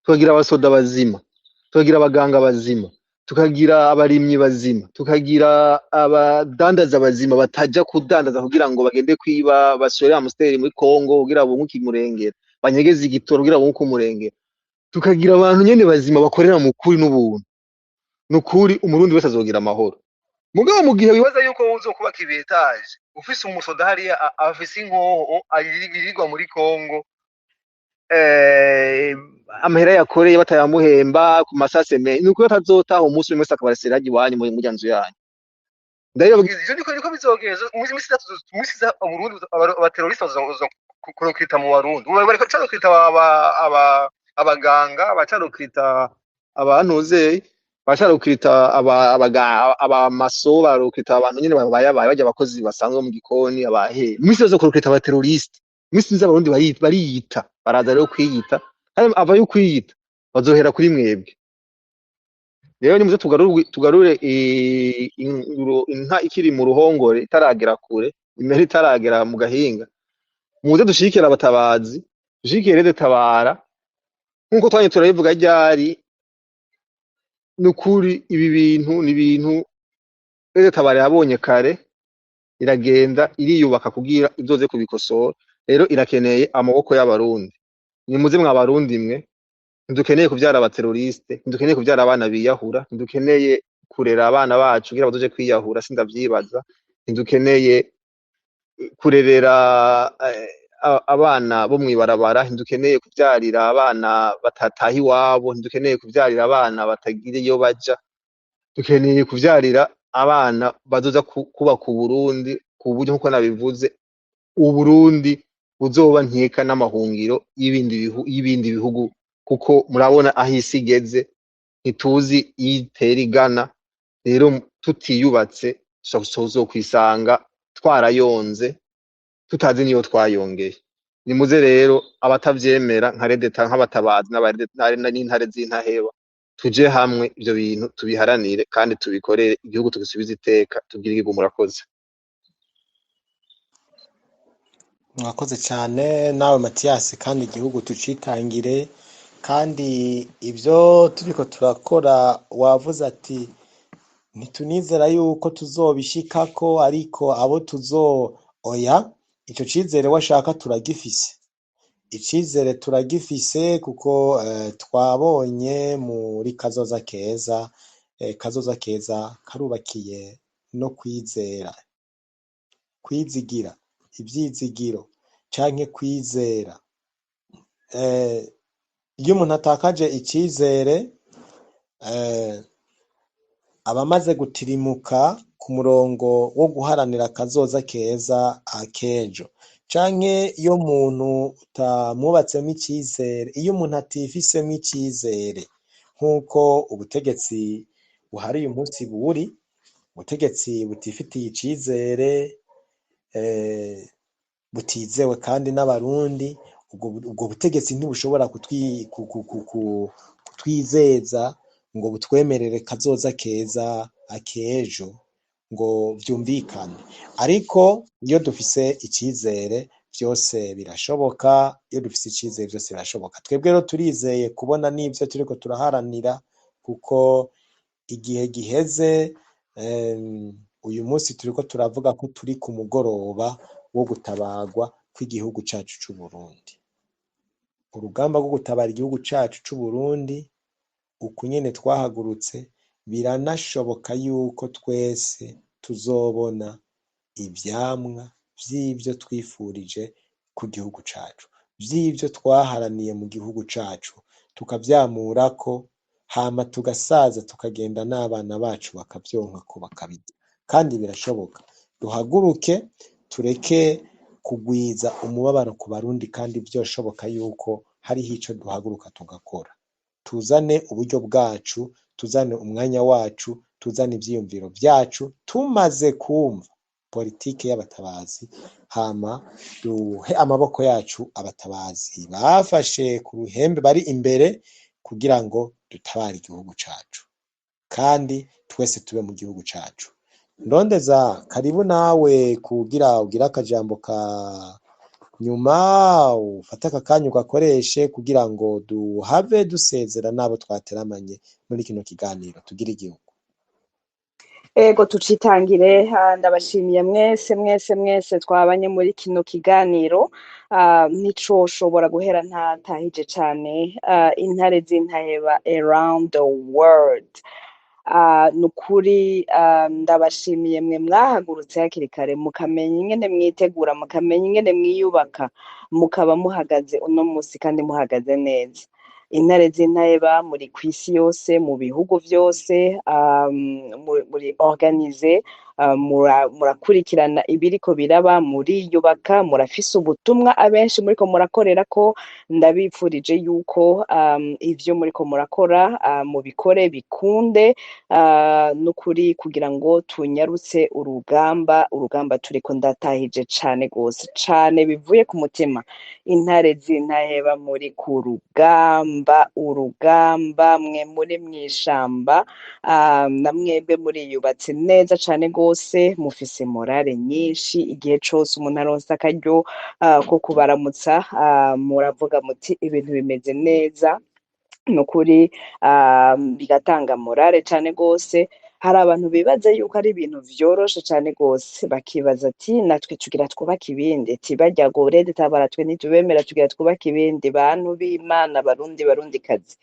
tukagira abasoda bazima, tukagira abaganga bazima, tukagira abarimyi bazima, tukagira abadandaza bazima bataja kudandaza kugira ngo bagende kwiba, basore Amstel muri Kongo kugira bunguke umurengera, banyegeze igitoro kugira bunguke umurengera, tukagira abantu nyene bazima bakorera mu kuri n'ubuntu, nukuri umurundi wese azogira amahoro. Mugabo mu gihe wibaza yuko wowe uzokubaka ibi étages ufise umusoda hariya afise inkoho yirirwa muri Kongo, amahera yakoreye batayamuhemba ku masase me, nuko atazotaha umunsi umwe wese akabarasira harya iwanyu muri murya nzu yanyu. Ndabibabwiza ivyo niko bizogeza mu minsi itatu, mu minsi iza Uburundi abateroriste bazoza kurecruta mu Barundi. Ubu bariko barecruta abaganga, bacarecruta abantuzeyi, bacarecruta abamaso, barecruta abantu nyene babayabaye barya, abakozi basanzwe mu gikoni, abahe. Mu minsi baza kurecruta abateroriste. Mu minsi iza Abarundi bariyita, baraza rero kwiyita, kandi avayo kwiyita bazohera kuri mwebwe. Rero nimuze tugarure inka ikiri mu ruhongore, itaragera kure, impera itaragera mu gahinga. Muze dushigikire abatabazi, dushigikire RED Tabara nkuko twanye turabivuga ryari. Nukuri ibi bintu ni ibintu RED Tabara yabonye kare, iragenda iriyubaka kugira izoze kubikosora. Rero irakeneye amaboko y'Abarundi. Nimuze mwa Barundi mwe, ntidukeneye kuvyara abateroriste, ntidukeneye kuvyara abana biyahura, ntidukeneye kurera abana bacu kugira bazoje kwiyahura, sindavyibaza. Ntidukeneye kurerera abana bo mw'ibarabara, ntidukeneye kuvyarira abana batataha iwabo, ntidukeneye kuvyarira abana batagira iyo baja. Dukeneye kuvyarira abana bazoza kubaka Uburundi ku buryo, nkuko nabivuze, Uburundi buzoba nkeka n'amahungiro y'ibindi bihugu, kuko murabona aho isi igeze, ntituzi iyo itera igana. Rero tutiyubatse tuzokwisanga twarayonze tutazi niyo twayongeye. Nimuze rero abatavyemera nka Redeta, nk'abatabazi n'intare z'intaheba, tuje hamwe ivyo bintu tubiharanire kandi tubikorere igihugu, tugisubize iteka, tugire igihugu. Murakoze. Mwakoze cyane nawe Matiyasi, kandi igihugu tucitangire. Kandi ibyo turiko turakora, wavuze ati ntitunizera yuko tuzobishikako, ariko abo tuzo oya, ico cizere washaka turagifise, icizere turagifise, kuko twabonye muri kazoza keza. Kazoza keza karubakiye no kwizera, kwizigira, ivyizigiro canke kwizera. Iyo umuntu atakaje icizere, aba amaze gutirimuka ku murongo wo guharanira akazoza keza akejo. Canke iyo umuntu utamwubatsemo icizere, iyo umuntu atifisemo icizere, nk'uko ubutegetsi buhari uyu munsi buri ubutegetsi butifitiye icizere, butizewe kandi n'Abarundi, ubwo butegetsi ntibushobora kutwizeza ngo butwemerere kazoza keza akejo ngo vyumvikane. Ariko iyo dufise icizere vyose birashoboka, iyo dufise icizere vyose birashoboka. Twebwe rero turizeye kubona n'ivyo turiko turaharanira, kuko igihe giheze, uyu munsi turiko turavuga ko turi ku mugoroba wo gutabagwa kw'igihugu cacu c'Uburundi. Urugamba rwo gutabara igihugu cacu c'Uburundi, uku nyene twahagurutse, biranashoboka yuko twese tuzobona ivyamwa vy'ivyo twifurije ku gihugu cacu, vy'ivyo twaharaniye mu gihugu cacu, tukavyamurako, hama tugasaza tukagenda n'abana bacu bakavyonkako bakabirya. Kandi birashoboka. Duhaguruke, tureke kugwiza umubabaro ku Barundi, kandi vyoshoboka yuko hariho ico duhaguruka tugakora. Tuzane uburyo bwacu, tuzane umwanya wacu, tuzane ivyiyumviro vyacu, tumaze kumva politike y'abatabazi, hama duhe amaboko yacu abatabazi bafashe ku ruhembe bari imbere kugira ngo dutabare igihugu cacu, kandi twese tube mu gihugu cacu. Ndondeza, karibu nawe kugira ugire akajambo ka nyuma, ufate aka kanya ugakoreshe kugira ngo duhave dusezera n'abo twateramanye muri kino kiganiro tugire igihugu. Ego, tucitangire. Ndabashimiye mwese mwese mwese twabanye muri kino kiganiro. Nticoshobora guhera ntatahije cane intare z'intaheba around the world. Nukuri ndabashimiye mwe mwahagurutse hakiri kare, mukamenya ingene mwitegura, mukamenya ingene mwiyubaka, mukaba muhagaze uno musi kandi muhagaze neza. Intare z'intaheba muri kw'isi yose, mu bihugu vyose, muri organisé. Murakurikirana ibiriko biraba, muriyubaka, murafise ubutumwa abenshi muriko murakorera ko. Ndabipfurije yuko ivyo muriko murakora mubikore bikunde, nukuri kugira ngo tunyarutse urugamba, urugamba turiko. Ndatahije cane gose cane bivuye ku mutima intare z'intaheba muri ku rugamba, urugamba mwe muri mw'ishamba, na mwebwe muriyubatse neza cane gose, mufise morale nyinshi. Igihe cose umuntu aronse akaryo ko kubaramutsa, muravuga muti ibintu bimeze neza, nukuri bigatanga morale cane gose. Hari abantu bibaza yuko ari ibintu vyoroshe cane gose, bakibaza ati natwe tugira twubake ibindi, ati barya gorede tabara twe ntitubemera, tugira twubake ibindi. Bantu b'Imana, Barundi, Barundikazi,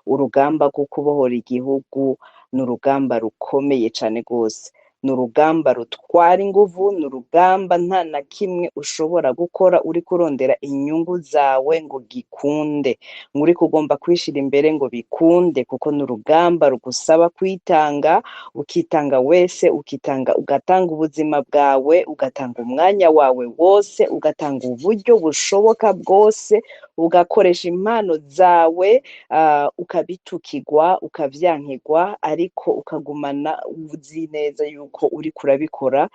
urugamba rwo kubohora igihugu ni urugamba rukomeye cane gose, ni urugamba rutwara inguvu, ni urugamba nta na kimwe ushobora gukora uriko urondera inyungu zawe ngo gikunde, ngo uriko ugomba kwishira imbere ngo bikunde, kuko ni urugamba rugusaba kwitanga, ukitanga wese, ukitanga ugatanga ubuzima bwawe, ugatanga umwanya wawe wose, ugatanga uburyo bushoboka bwose, ugakoresha impano zawe, ukabitukirwa, ukavyankirwa, ariko ukagumana uzi neza yuko uriko urabikora.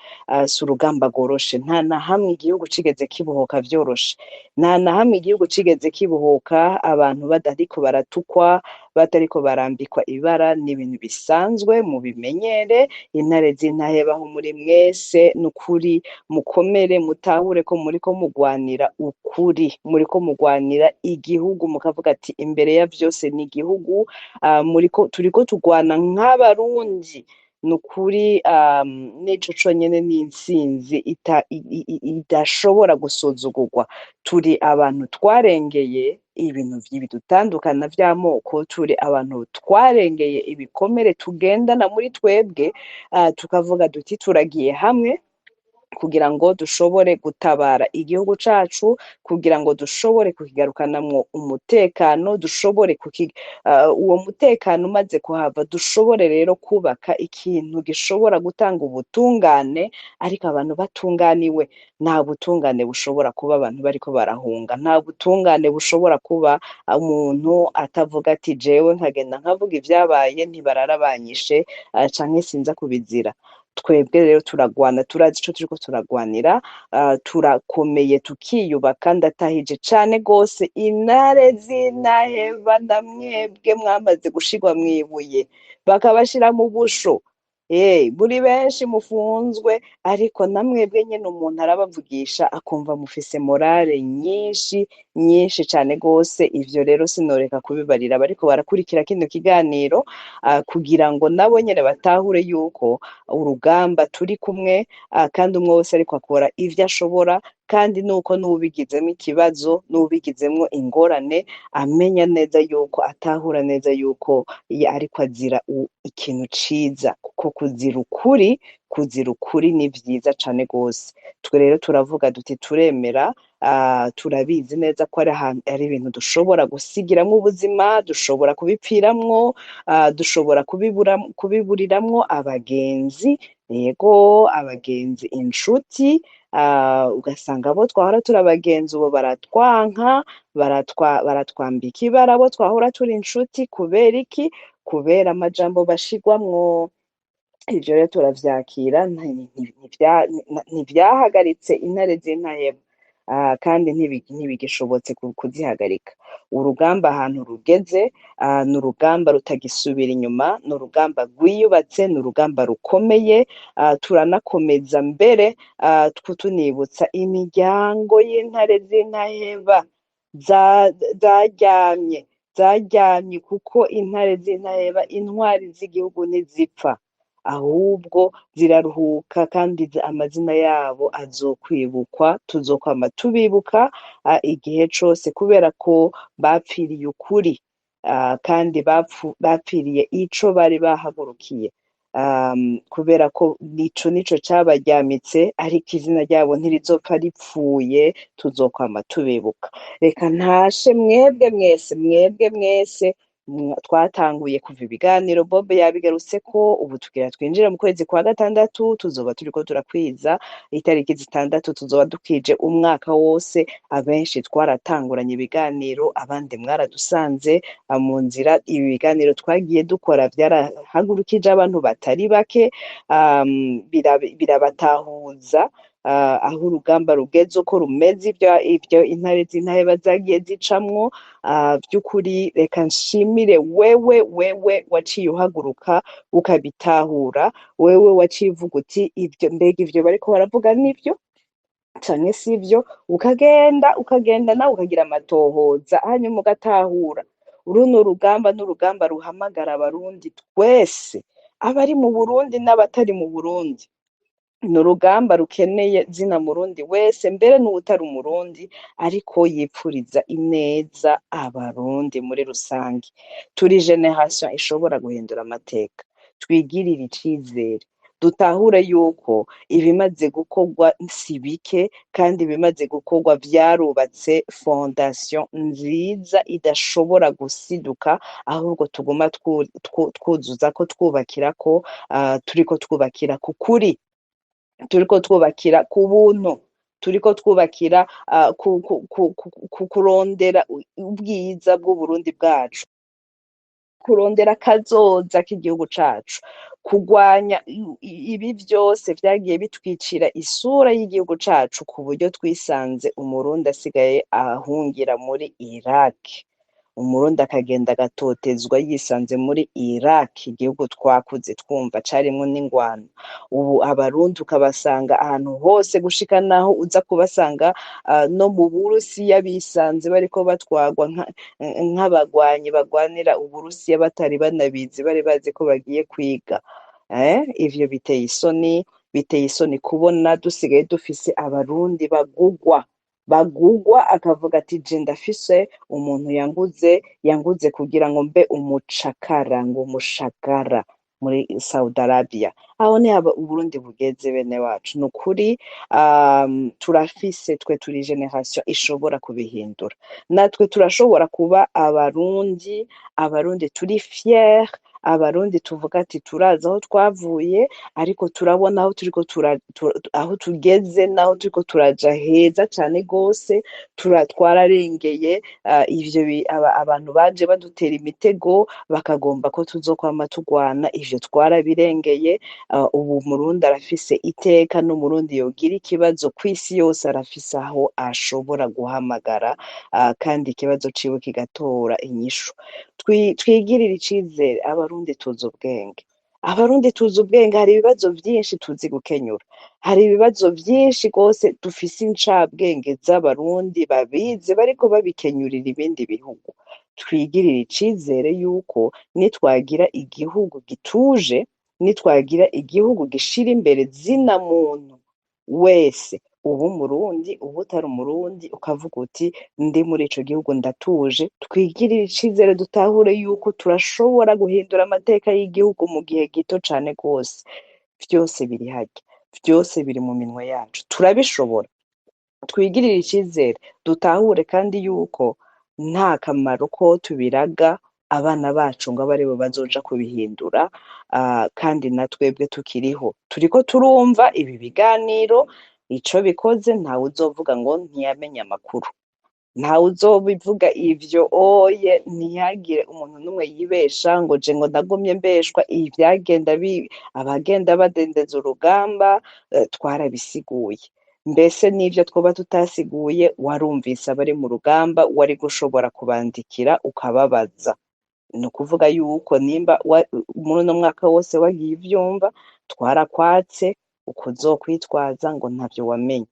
Si urugamba rworoshe. Nta na hamwe igihugu cigeze kibohoka vyoroshe, nta na hamwe igihugu cigeze kibohoka abantu batariko baratukwa, batariko barambikwa ibara. Ni ibintu bisanzwe, mubimenyere. Intare z'intahebaho muri mwese, nukuri mukomere, mutahure ko muriko mugwanira ukuri, muriko mugwanira igihugu, mukavuga ati imbere ya vyose ni igihugu. Muriko turiko tugwana nk'Abarundi, nukuri n'ico conyene ni intsinzi idashobora gusuzugurwa. Turi abantu twarengeye ibintu bidutandukana vy'amoko, turi abantu twarengeye ibikomere tugendana muri twebwe, tukavuga duti turagiye hamwe kugira ngo dushobore gutabara igihugu cacu, kugira ngo dushobore kukigarukanamwo umutekano, dushobore uwo mutekano umaze kuhava dushobore rero kubaka ikintu gishobora gutanga ubutungane, ariko abantu batunganiwe. Nta butungane bushobora kuba abantu bariko barahunga, nta butungane bushobora kuba umuntu atavuga ati jewe nkagenda nkavuga ivyabaye ntibarara banyishe, canke sinza kubizira. Twebwe rero turagwana, turazi ico turiko turagwanira, turakomeye, tukiyubaka. Ndatahije cane gose intare z'intaheba na mwebwe mwamaze gushirwa mw'ibuye bakabashira mu busho. Muri benshi mufunzwe, ariko namwebwe nyene umuntu arabavugisha akumva mufise morale nyinshi nyinshi cane gose. Ivyo rero sinoreka kubibarira abariko barakurikira kino kiganiro, kugira ngo nabo nyene batahure yuko urugamba turi kumwe, kandi umwe wese ariko akora ivyo ashobora, kandi nuko n'uwubigizemwo ikibazo, n'uwubigizemwo ingorane, amenya neza yuko atahura neza yuko ariko azira ikintu ciza, kuko kuzira ukuri ni vyiza cane gose. Twe rero turavuga duti turemera, turabizi neza ko ari ahantu ari ibintu dushobora gusigiramwo ubuzima, dushobora kubipfiramwo, dushobora kubiburiramwo abagenzi, yego abagenzi, inshuti, ugasanga abo twahora turi abagenzi ubu baratwanka, baratwambika ibara abo twahora turi inshuti. Kubera iki? Kubera amajambo bashigwamwo. Ivyo rero turavyakira, ntivyahagaritse intare z'intaheba, kandi ntibigishobotse kuzihagarika. Urugamba ahantu rugeze, ni urugamba rutagisubira inyuma, ni urugamba rwiyubatse, ni urugamba rukomeye. Turanakomeza mbere, tunibutsa imiryango y'intare z'intaheba zaryamye, kuko intare z'intaheba, intwari z'igihugu, ntizipfa, ahubwo ziraruhuka, kandi amazina yabo azokwibukwa, tuzokwama tubibuka igihe cose, kubera ko bapfiriye ukuri, kandi bapfiriye ico bari bahagurukiye, kubera ko nico cabaryamitse, ariko izina ryabo ntirizopfa ripfuye, tuzokwama tubibuka. Reka ntashe mwebwe mwese, mwebwe mwese Twatanguye kuva ibiganiro, Bob yabigarutse ko ubu tugira twinjire mu kwezi kwa gatandatu, tuzoba turiko turakwiza itariki 6, tuzoba dukije umwaka wose. Abenshi twaratanguranye ibiganiro, abandi mwaradusanze mu nzira. Ibi biganiro twagiye dukora vyarahagurukije abantu batari bake, birabatahuza aho urugamba rugeze, uko rumeze, ivyo intare z'intahe bazagiye zicamwo. Vy'ukuri reka nshimire wewe waciye uhaguruka ukabitahura, wewe waciye uvuga uti ivyo mbega ivyo bariko baravuga nivyo canke sivyo, ukagenda nawe ukagira amatohoza, hanyuma ugatahura. Runo rugamba n'urugamba ruhamagara Abarundi twese, abari mu Burundi n'abatari mu Burundi. Ni urugamba rukeneye zina Murundi wese, mbere n'uwutari Umurundi ariko yipfuriza ineza Abarundi muri rusange. Turi génération ishobora guhindura amateka. Twigirire icizere, dutahure yuko ibimaze gukorwa si bike, kandi ibimaze gukorwa vyarubatse fondation nziza idashobora gusiduka, ahubwo tuguma twuzuzako, twubakirako, turiko twubakira ku kuri, turiko twubakira ku buntu, turiko twubakira ku kurondera ubwiza bw'Uburundi bwacu, kurondera kazoza k'igihugu cacu, kugwanya ibi vyose vyagiye bitwicira isura y'igihugu cacu, ku buryo twisanze Umurundi asigaye ahungira muri Iraq, Umurundi akagenda agatotezwa yisanze muri Iraq, igihugu twakuze twumva carimwo n'ingwano. Ubu Abarundi ukabasanga ahantu hose, gushika naho uza kubasanga no mu Burusiya, bisanze bariko batwagwa nk'abagwanyi bagwanira Uburusiya, batari banabizi, bari bazi ko bagiye kwiga. Ivyo biteye isoni, biteye isoni kubona dusigaye dufise Abarundi bagugwa, akavuga ati je ndafise umuntu yanguze kugira ngo mbe umucakara, ngo umushagara muri Saudi Arabia. Aho ni haba Uburundi bugeze, bene wacu. Ni ukuri, turafise, twe turi génération ishobora kubihindura. Natwe turashobora kuba Abarundi turi fier, Abarundi tuvuga ati turazi aho twavuye, ariko turabona aho turiko aho tugeze naho turiko turaja heza cane gose. Twararengeye ivyo abantu baje badutera imitego, bakagomba ko tuzokwama tugwana. Ivyo twarabirengeye. Ubu Umurundi arafise iteka, n'Umurundi yogira ikibazo kw'isi yose arafise aho ashobora guhamagara, kandi ikibazo ciwe kigatora inyishu. Twigirire icizere. Abarundi tuzi ubwenge, Abarundi tuzi ubwenge. Hari ibibazo vyinshi tuzi gukenyura, hari ibibazo vyinshi rwose dufise incabwenge z'Abarundi babizi, bariko babikenyurira ibindi bihugu. Twigirire icizere yuko nitwagira igihugu gituje, nitwagira igihugu gishira imbere zina muntu wese, uba Umurundi, uba utari Umurundi, ukavuga uti ndi muri ico gihugu ndatuje. Twigirire icizere, dutahure yuko turashobora guhindura amateka y'igihugu mu gihe gito cane gose. Vyose biri harya, vyose biri mu minwe yacu, turabishobora. Twigirire icizere, dutahure kandi yuko nta kamaro ko tubiraga abana bacu ngo abe aribo bazoja kubihindura, kandi na twebwe tukiriho turiko turumva ibi biganiro. Ico bikoze, ntawe uzovuga ngo ntiyamenye amakuru, ntawe uzobivuga ivyo oye. Ntihagire umuntu n'umwe yibesha ngo je ngo ndagumye mbeshwa ivyagenda abagenda badendeza urugamba. Twarabisiguye, mbese n'ivyo twoba tutasiguye, warumvise abari mu rugamba, wari gushobora kubandikira ukababaza. Ni ukuvuga yuko nimba muri uno mwaka wose wagiye uvyumva, twarakwatse ukuzokwitwaza ngo ntavyo wamenye.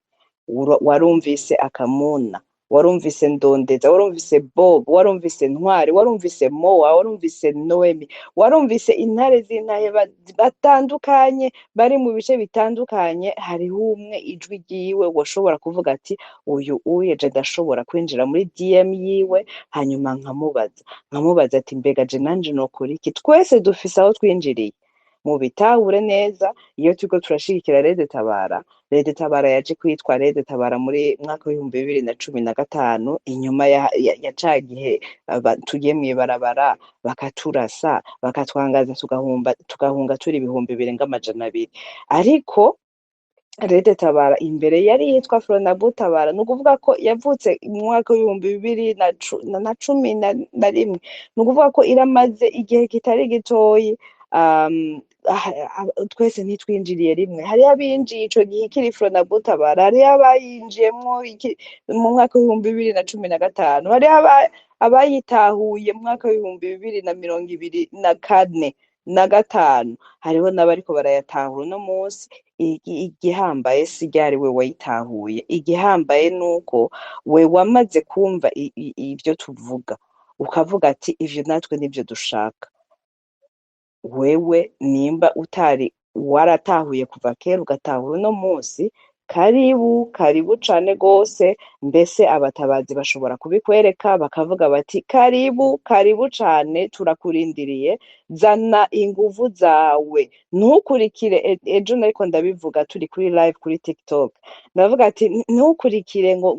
Warumvise akamuna, warumvise Ndondeza, warumvise Bob, warumvise Ntwari, warumvise Moa, warumvise Noemi, warumvise intare z'intahe batandukanye bari mu bice bitandukanye. Hariho umwe ijwi ryiwe washobora kuvuga ati uyu uye je ndashobora kwinjira muri DM yiwe, hanyuma nkamubaza ati mbega je nanje nokora iki? Twese dufise aho twinjiriye. Mubitahure neza, iyo turiko turashigikira Red Tabara, Red Tabara yaje kwitwa Red Tabara muri mwaka w'2015, inyuma ya ca gihe tugiye mw'ibarabara bakaturasa, bakatwangaza, tugahunga turi 2200. Ariko Red Tabara imbere yari yitwa Fronabu Tabara, ni ukuvuga ko yavutse mu mwaka w'2011, ni ukuvuga ko iramaze igihe kitari gitoyi. Twese ntitwinjiriye rimwe. Hariho abinjiye ico gihe ikiri Fronabu Tabara, hariho abayinjiyemwo mu mwaka w'2015, hariho abayitahuye mu mwaka w'2024 na gatanu, hariho n'abariko barayatahura uno munsi. Igihambaye si ryari we wayitahuye, igihambaye nuko we wamaze kumva ivyo tuvuga, ukavuga ati ivyo natwe nivyo dushaka. Wewe nimba utari waratahuye kuva kera ugatahura uno munsi, karibu, karibu cane gose. Mbese abatabazi bashobora kubikwereka, bakavuga bati karibu, karibu cane, turakurindiriye, zana inguvu zawe, ntukurikire. Ejo nariko ndabivuga turi kuri live kuri TikTok, ndavuga ati ntukurikire ngo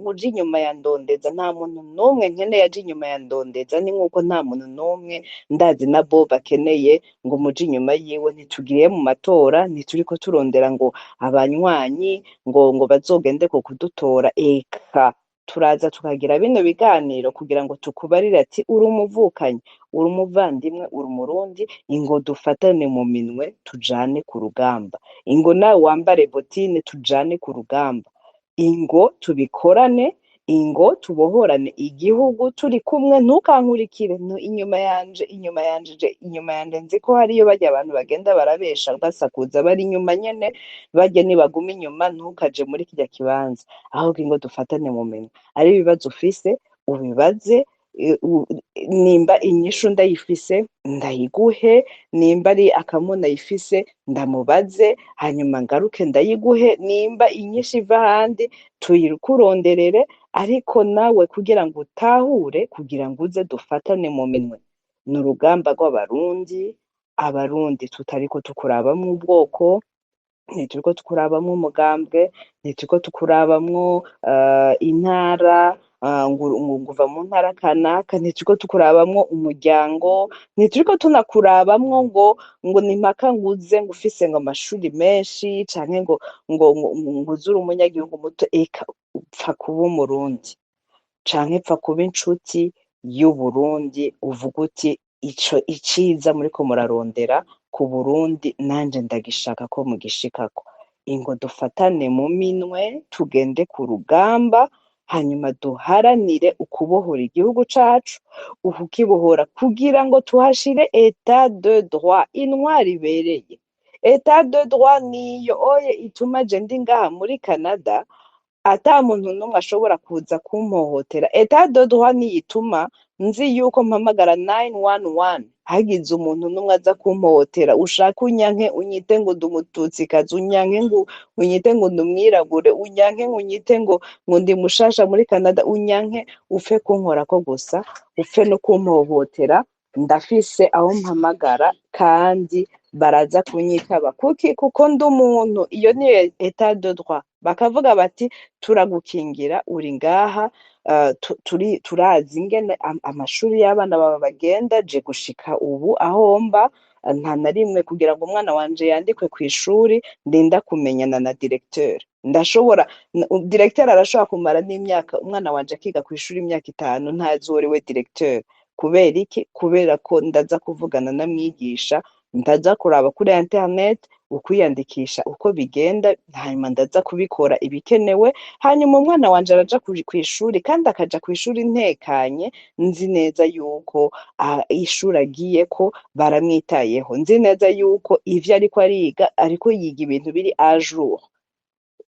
uje inyuma ya Ndondeza. Nta muntu n'umwe nkeneye aje inyuma ya Ndondeza, ni nkuko nta muntu n'umwe ndazi na Bob akeneye ngo muje inyuma yiwe. Ntitugiye mu matora, ntituriko turondera ngo abanywanyi ngo bazogende ku kudutora. Eka turaza tukagira bino biganiro kugira ngo tukubarire ati uri umuvukanyi, uri umuvandimwe, uri umurundi, ingo dufatane mu minwe tujane ku rugamba, ingo nawe wambare botine tujane ku rugamba, ingo tubikorane, ingo tubohorane igihugu turi kumwe. Ntukankurikire inyuma yanje, inyuma yanje je, inyuma yanje nzi ko hariyo barya abantu bagenda barabesha basakuza bari inyuma nyene, barya nibaguma inyuma, ntukaje muri kirya kibanza. Ahubwo ingo dufatane mu minwe, ari ibibazo ufise ubibaze, nimba inyishu ndayifise ndayiguhe, nimba ari akamuna ayifise ndamubaze, hanyuma ngaruke ndayiguhe, nimba inyishu iva ahandi tuyikuronderere, ariko nawe kugira ngo utahure, kugira ngo uze dufatane mu minwe. Ni urugamba rw'abarundi, abarundi tutariko tukurabamwo ubwoko, ntituriko tukurabamwo umugambwe, ntituriko tukurabamwo intara, ngo uva mu ntara kanaka, ntituriko tukurabamwo umuryango, ntituriko tunakurabamwo ngo ni mpaka ngo uze ngo ufise ngo amashuri menshi canke ngo uze uri umunyagihugu muto. Eka upfa kuba umurundi canke pfa kuba inshuti y'Uburundi, uvuga uti ico iciza muriko murarondera ku Burundi nanje ndagishaka ko mugishikako. Ingo dufatane mu minwe tugende ku rugamba, hanyuma duharanire ukubohora igihugu cacu, ukukibohora kugira ngo tuhashire état de droit, intwari ibereye. État de droit niyo oye ituma je ndi ngaha muri Canada ata muntu n'umwe ashobora kuza kumpohotera. État de droit niyo ituma nzi yuko mpamagara 911 hagize umuntu n'umwe aza kumpohotera. Ushaka unyanke unyite ngo ndi umututsikazi, unyanke ngo unyite ngo ndi umwirabure, unyanke ngo unyite ngo ndi mushasha muri Canada, unyanke upfe kunkorako gusa, upfe no kumpohotera, ndafise aho mpamagara kandi baraza kunyitaba. Kuki? Kuko ndi umuntu. Iyo niyo état de droit. Bakavuga bati turagukingira, uri ngaha, turi turazi ingene amashuri y'abana bawe bagenda. Je gushika ubu aho mba, nta na rimwe kugira ngo umwana wanje yandikwe kw'ishuri ndinda kumenyana na directeur. Ndashobora directeur arashobora kumara n'imyaka, umwana wanje akiga kw'ishuri imyaka 5 ntazi uwo we directeur. Kubera iki? Kubera ko ndaza kuvugana na mwigisha, ndaza kuraba kuri internet ukwiyandikisha uko bigenda, hanyuma ndaza kubikora ibikenewe, hanyuma umwana wanje araja kw'ishuri kandi akaja kw'ishuri ntekanye, nzi neza yuko ishuri agiyeko baramwitayeho, nzi neza yuko ivyo ariko ariga ariko yiga ibintu biri à jour.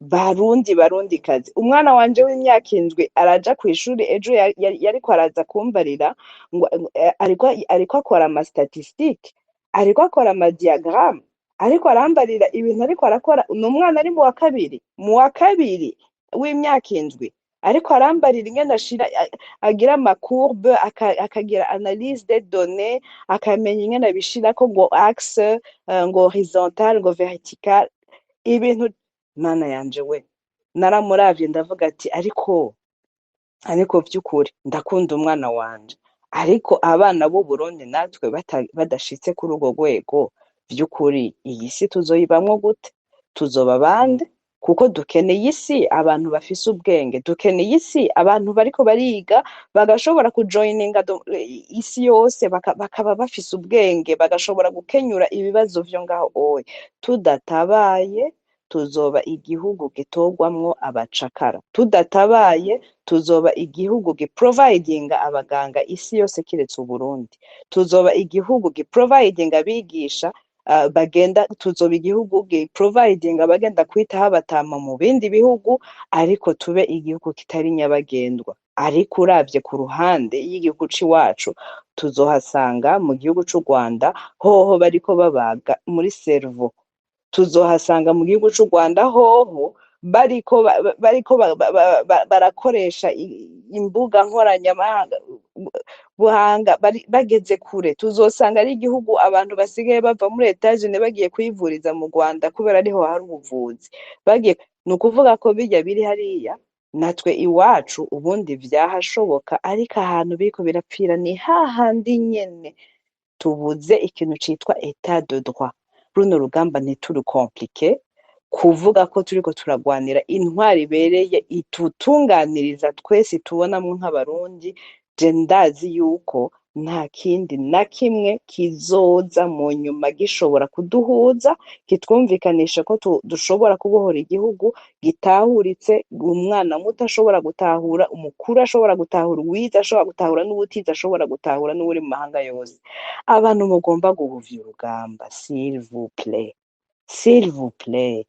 Barundi, barundikazi, umwana wanje w'imyaka 7 araja kw'ishuri. Ejo yariko araza kumbarira ngo ariko akora ama statistique, ariko akora ama diagramme, ariko arambarira ibintu ariko arakora. Ni umwana ari mu wa kabiri, mu wa kabiri w'imyaka 7. Ariko arambarira ingene ashira agira ama courbe, akagira analyse des données, akamenya ingene abishirako ngo axe, ngo horizontal, ngo vertical, ibintu. Mana yanje we, naramuravye ndavuga ati: Ariko vy'ukuri ndakunda umwana wanje, ariko abana b'u Burundi natwe badashitse kuri urwo rwego, vy'ukuri iyi si tuzoyibamwo gute? Tuzoba bande? Kuko dukeneye isi abantu bafise ubwenge, dukeneye isi abantu bariko bariga, bagashobora kujoininga isi yose, bakaba bafise ubwenge, bagashobora gukenyura ibibazo vyo ngaho oye. Tudatabaye, tuzoba igihugu gitorwamwo abacakara. Tudatabaye, tuzoba igihugu giprovidinga abaganga isi yose kiretse Uburundi. Tuzoba igihugu giprovidinga abigisha bagenda, tuzoba igihugu giprovidinga abagenda kwitaho abatama mu bindi bihugu, ariko tube igihugu kitari nyabagendwa. Ariko uravye ku ruhande y'igihugu c'iwacu, tuzohasanga mu gihugu c'u Rwanda hoho bariko babaga muri cerveau. Tuzohasanga mu gihugu c'u Rwanda hoho bariko bariko barakoresha imbuga nkoranyamahanga buhanga, bageze kure. Tuzosanga ari igihugu abantu basigaye bava muri Etats-Unis bagiye kwivuriza mu Rwanda kubera ariho hari ubuvuzi bagiye. Ni ukuvuga ko birya biri hariya, natwe iwacu ubundi vyahashoboka, ariko ahantu biriko birapfira ni hahandi nyene tubuze ikintu citwa état de droit. Runo rugamba ntiturukomplike kuvuga ko turiko turagwanira intwari ibereye itutunganiriza twese tubonamwo nk'Abarundi. Je ndazi yuko nta kindi na kimwe kizoza mu nyuma gishobora kuduhuza, kitwumvikanisha ko dushobora kubohora igihugu gitahuritse, umwana muto ashobora gutahura, umukuru ashobora gutahura, uwize ashobora gutahura, n'uwutize ashobora gutahura, n'uwuri mu mahanga yose. Abantu mugomba guhuvya urugamba, s'il vous plaît, s'il vous plaît.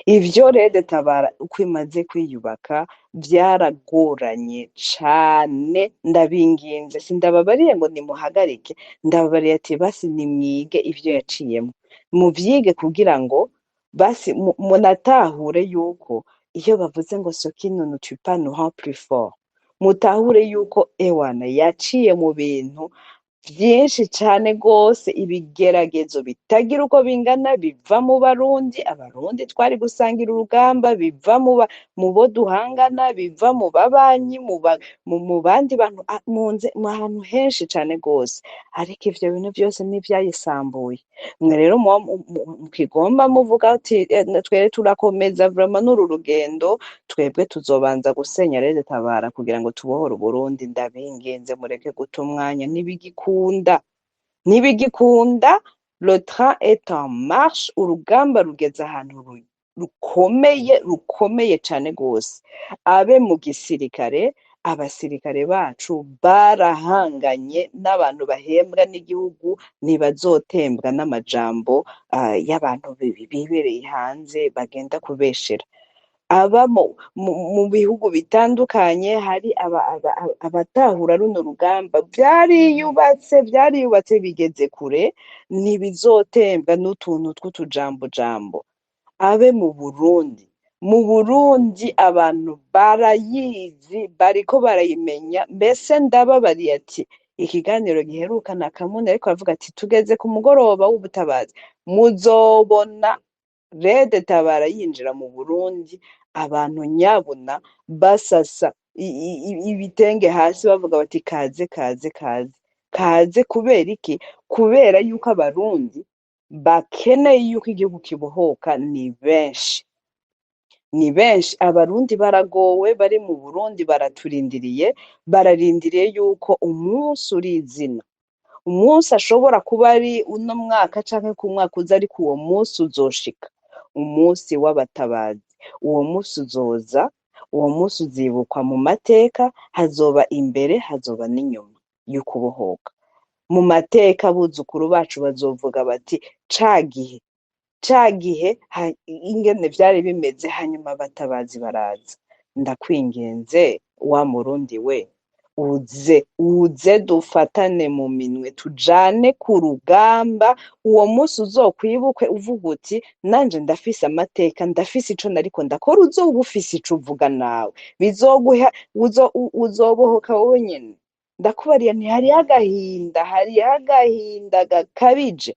Ivyo Red Tabara uko imaze kwiyubaka vyaragoranye cane. Ndabinginze, sindababariye ngo nimuhagarike, ndababariye ati basi nimwige ivyo yaciyemo, muvyige kugira ngo basi munatahure yuko iyo bavuze ngo "ce qui ne nous tue pas nous rend plus fort", mutahure yuko ewana yaciye mu bintu vyinshi cane gose, ibigeragezo bitagira uko bingana, biva mu Barundi, Abarundi twari gusangira urugamba, biva mu bo duhangana, biva mu babanyi, mu bandi bantu, mu hantu henshi cane gose. Ariko ivyo bintu vyose ntivyayisambuye. Mwe rero muba mukigomba muvuga ati: "Twere turakomeza vraiment n'uru rugendo, twebwe tuzobanza gusenya Red Tabara kugira ngo tubohore Uburundi." Ndabinginze, mureke guta umwanya. Ntibigikunda, ntibigikunda. Le train est en marche. Urugamba rugeze ahantu rukomeye, rukomeye cane gose. Abe mu gisirikare, abasirikare bacu barahanganye n'abantu bahembwa n'igihugu, ntibazotembwa n'amajambo y'abantu bibereye hanze bagenda kubeshera. Aba mu bihugu bitandukanye hari abatahura runo rugamba. Vyariyubatse, vyariyubatse, bigeze kure, ntibizotembwa n'utuntu tw'utujambojambo. Abe mu Burundi, mu Burundi abantu barayizi, bariko barayimenya. Mbese ndababariye ati ikiganiro giheruka na Kamuni ariko aravuga ati tugeze ku mugoroba w'ubutabazi, muzobona Red Tabara yinjira mu Burundi, abantu nyabuna basasa ibitenge hasi bavuga bati: "Kaze, kaze, kaze, kaze." Kubera iki? Kubera yuko Abarundi bakeneye yuko igihugu kibohoka ni benshi, ni benshi. Abarundi baragowe, bari mu Burundi baraturindiriye, bararindiriye yuko umunsi urizina, umunsi ashobora kuba ari uno mwaka canke ku mwaka uza, ariko uwo munsi uzoshika, umunsi w'abatabazi. Uwo munsi uzoza, uwo munsi uzibukwa mu mateka. Hazoba imbere, hazoba n'inyuma y'ukubohoka. Mu mateka abuzukuru bacu bazovuga bati: "Ca gihe, ca gihe ingene vyari bimeze, hanyuma abatabazi baraza." Ndakwinginze wa Murundi we. Uze uze dufatane mu minwe, tujane ku rugamba. Uwo munsi uzokwibukwe uvuga uti: "Nanje ndafise amateka, ndafise ico nariko ndakora." Uzoba ufise ico uvuga nawe, bizoguha uzobohoka wowe nyene. Ndakubariye nti hariho agahinda, hariho agahinda gakabije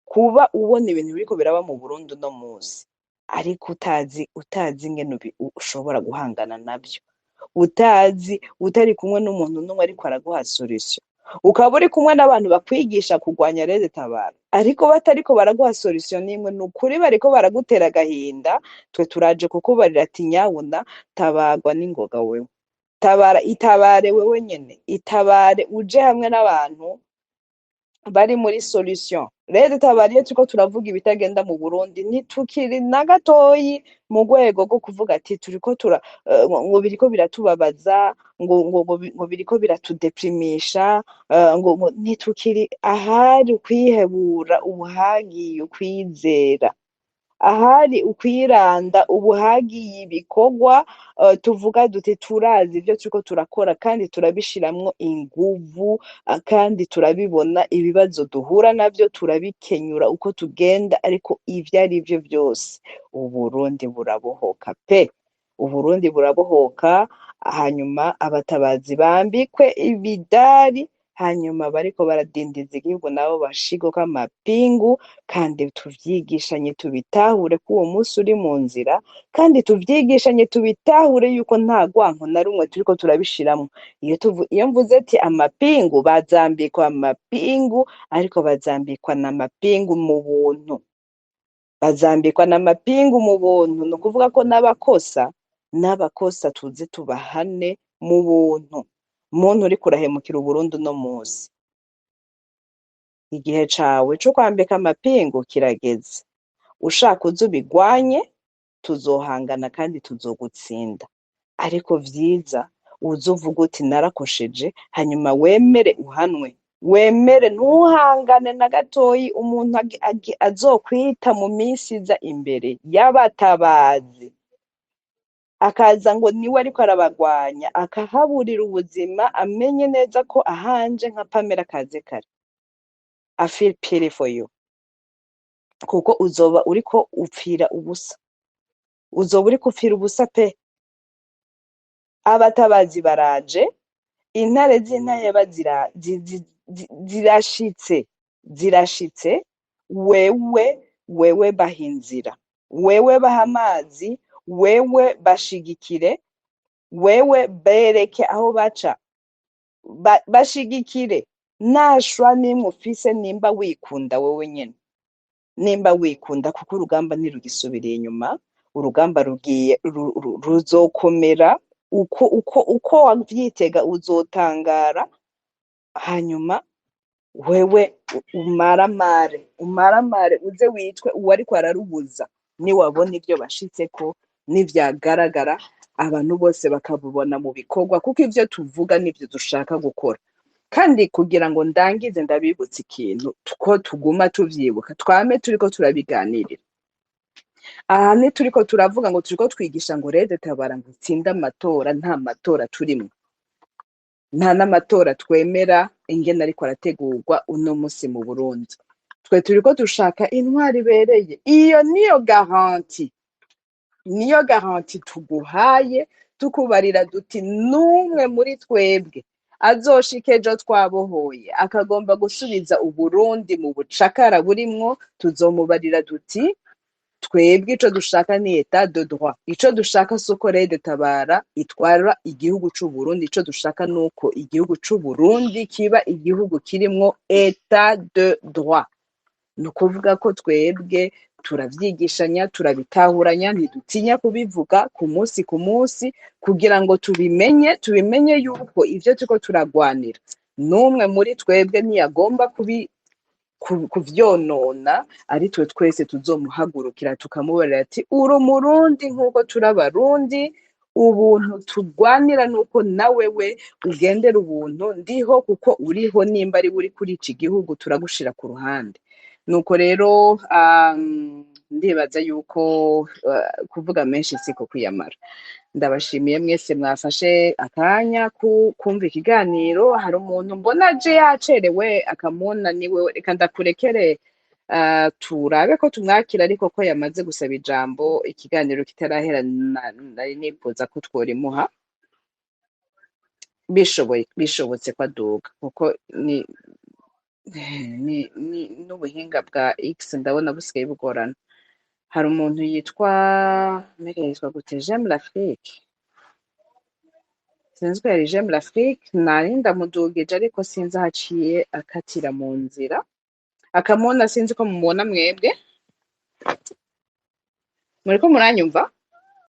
kuba ubona ibintu biriko biraba mu Burundi uno munsi, ariko utazi ingene ushobora guhangana navyo, utazi, utari kumwe n'umuntu n'umwe ariko araguha solution, ukaba uri kumwe n'abantu bakwigisha kurwanya RED Tabara, ariko batariko baraguha solution n'imwe. Ni ukuri bariko baragutera agahinda. Twe turaje kukubarira ati: "Nyabuna tabarwa n'ingoga wewe, tabara, itabare wewe nyene, itabare, uje hamwe n'abantu bari muri solution." RED Tabara, iyo turiko turavuga ibitagenda mu Burundi, ntitukiri na gatoyi mu rwego rwo kuvuga ati turiko tura ngo biriko biratubabaza, ngo biriko biratudeprimisha, ngo ntitukiri ahari ukwihebura, ubu hagiye ukwizera, ahari ukwiranda, ubu hagiye ibikorwa. Tuvuga duti: "Turazi ivyo turiko turakora kandi turabishiramwo inguvu, kandi turabibona ibibazo duhura navyo, turabikenyura uko tugenda." Ariko ivyo ari vyo vyose, Uburundi burabohoka pe, Uburundi burabohoka. Hanyuma abatabazi bambikwe ibidari, hanyuma bariko baradindiza igihugu nabo bashigweko amapingu. Kandi tuvyigishanye, tubitahure ko uwo munsi uri mu nzira, kandi tuvyigishanye, tubitahure yuko nta rwanko na rumwe turiko turabishiramwo. Iyo mvuze ati amapingu, bazambikwa amapingu, ariko bazambikwa n'amapingu mu buntu, bazambikwa n'amapingu mu buntu. Ni ukuvuga ko n'abakosa tuze tubahane mu buntu. Muntu uriko urahemukira Uburundi uno musi, igihe cawe co kwambika amapingu kirageze. Ushaka uze ubigwanye, tuzohangana kandi tuzogutsinda. Ariko vyiza uze uvuge uti: "Narakosheje", hanyuma wemere uhanwe, wemere, ntuhangane na gatoyi. Umuntu azokwita mu minsi iza imbere y'abatabazi, akaza ngo niwe ariko arabagwanya, akahaburira ubuzima, amenye neza ko ahanje nka Pamela kaze kare, I feel pity for you, kuko uzoba uriko upfira ubusa, uzoba uriko upfira ubusa pe. Abatabazi baraje, intare z'intaheba zirashitse, zirashitse. Wewe baha inzira, wewe baha amazi, wewe bashigikire, wewe bereke aho baca, bashigikire. Nashwa nimwe ufise, nimba wikunda wewe nyene, nimba wikunda, kuko urugamba ntirugisubiriye inyuma, urugamba rugiye ruzokomera uko wavyitega, uzotangara. Hanyuma wewe umaramare, umaramare, uze witwe uwariko ararubuza niwabona ivyo bashitseko, nivyagaragara, abantu bose bakabibona mu bikorwa, kuko ivyo tuvuga nivyo dushaka gukora. Kandi kugira ngo ndangize, ndabibutsa ikintu ko tuguma tuvyibuka, twame turiko turabiganirira. Aha ntituriko turavuga ngo turiko twigisha ngo RED Tabara ngo itsinde amatora. Nta matora turimwo, nta n'amatora twemera ingene ariko arategurwa uno musi mu Burundi. Twe turiko dushaka intwari ibereye. Iyo niyo garantie, niyo garantie tuguhaye, tukubarira duti: n'umwe muri twebwe azoshika ejo twabohoye akagomba gusubiza Uburundi mu bucakara burimwo, tuzomubarira duti: "Twebwe ico dushaka ni état de droit. Ico dushaka suko RED Tabara itwara igihugu c'Uburundi. Ico dushaka nuko igihugu c'Uburundi kiba igihugu kirimwo état de droit." Ni ukuvuga ko twebwe turavyigishanya, turabitahuranya, ntidutinya kubivuga ku munsi ku munsi kugira ngo tubimenye, tubimenye yuko ivyo turiko turagwanira, n'umwe muri twebwe ntiyagomba kuvyonona, ari twe twese tuzomuhagurukira tukamubarira ati: "Uri Umurundi nk'uko turi Abarundi. Ubuntu turwanira nuko nawe we ugendera ubuntu. Ndiho kuko uriho. Nimba ari uri kuri iki gihugu, turagushira ku ruhande." Nuko rero. Ndibaza yuko kuvuga menshi siko kwiyamara. Ndabashimiye mwese mwafashe akanya kumva ikiganiro. Hari umuntu mbona aje yacerewe, akamuna niwe, reka ndakurekere, turabe ko tumwakira, ariko ko yamaze gusaba ijambo ikiganiro kitarahera, nari nifuza ko tworimuha bishoboye, bishobotse ko aduga, kuko ni n'ubuhinga bwa X ndabona busigaye bugorana. Hari umuntu yitwa, mbega yitwa gute, J'aime l'Afrique, sinzi ko yari J'aime l'Afrique, nari ndamudugije ariko sinzi aho aciye akatira mu nzira. Akamona, sinzi ko mumubona mwebwe, muriko muranyumva?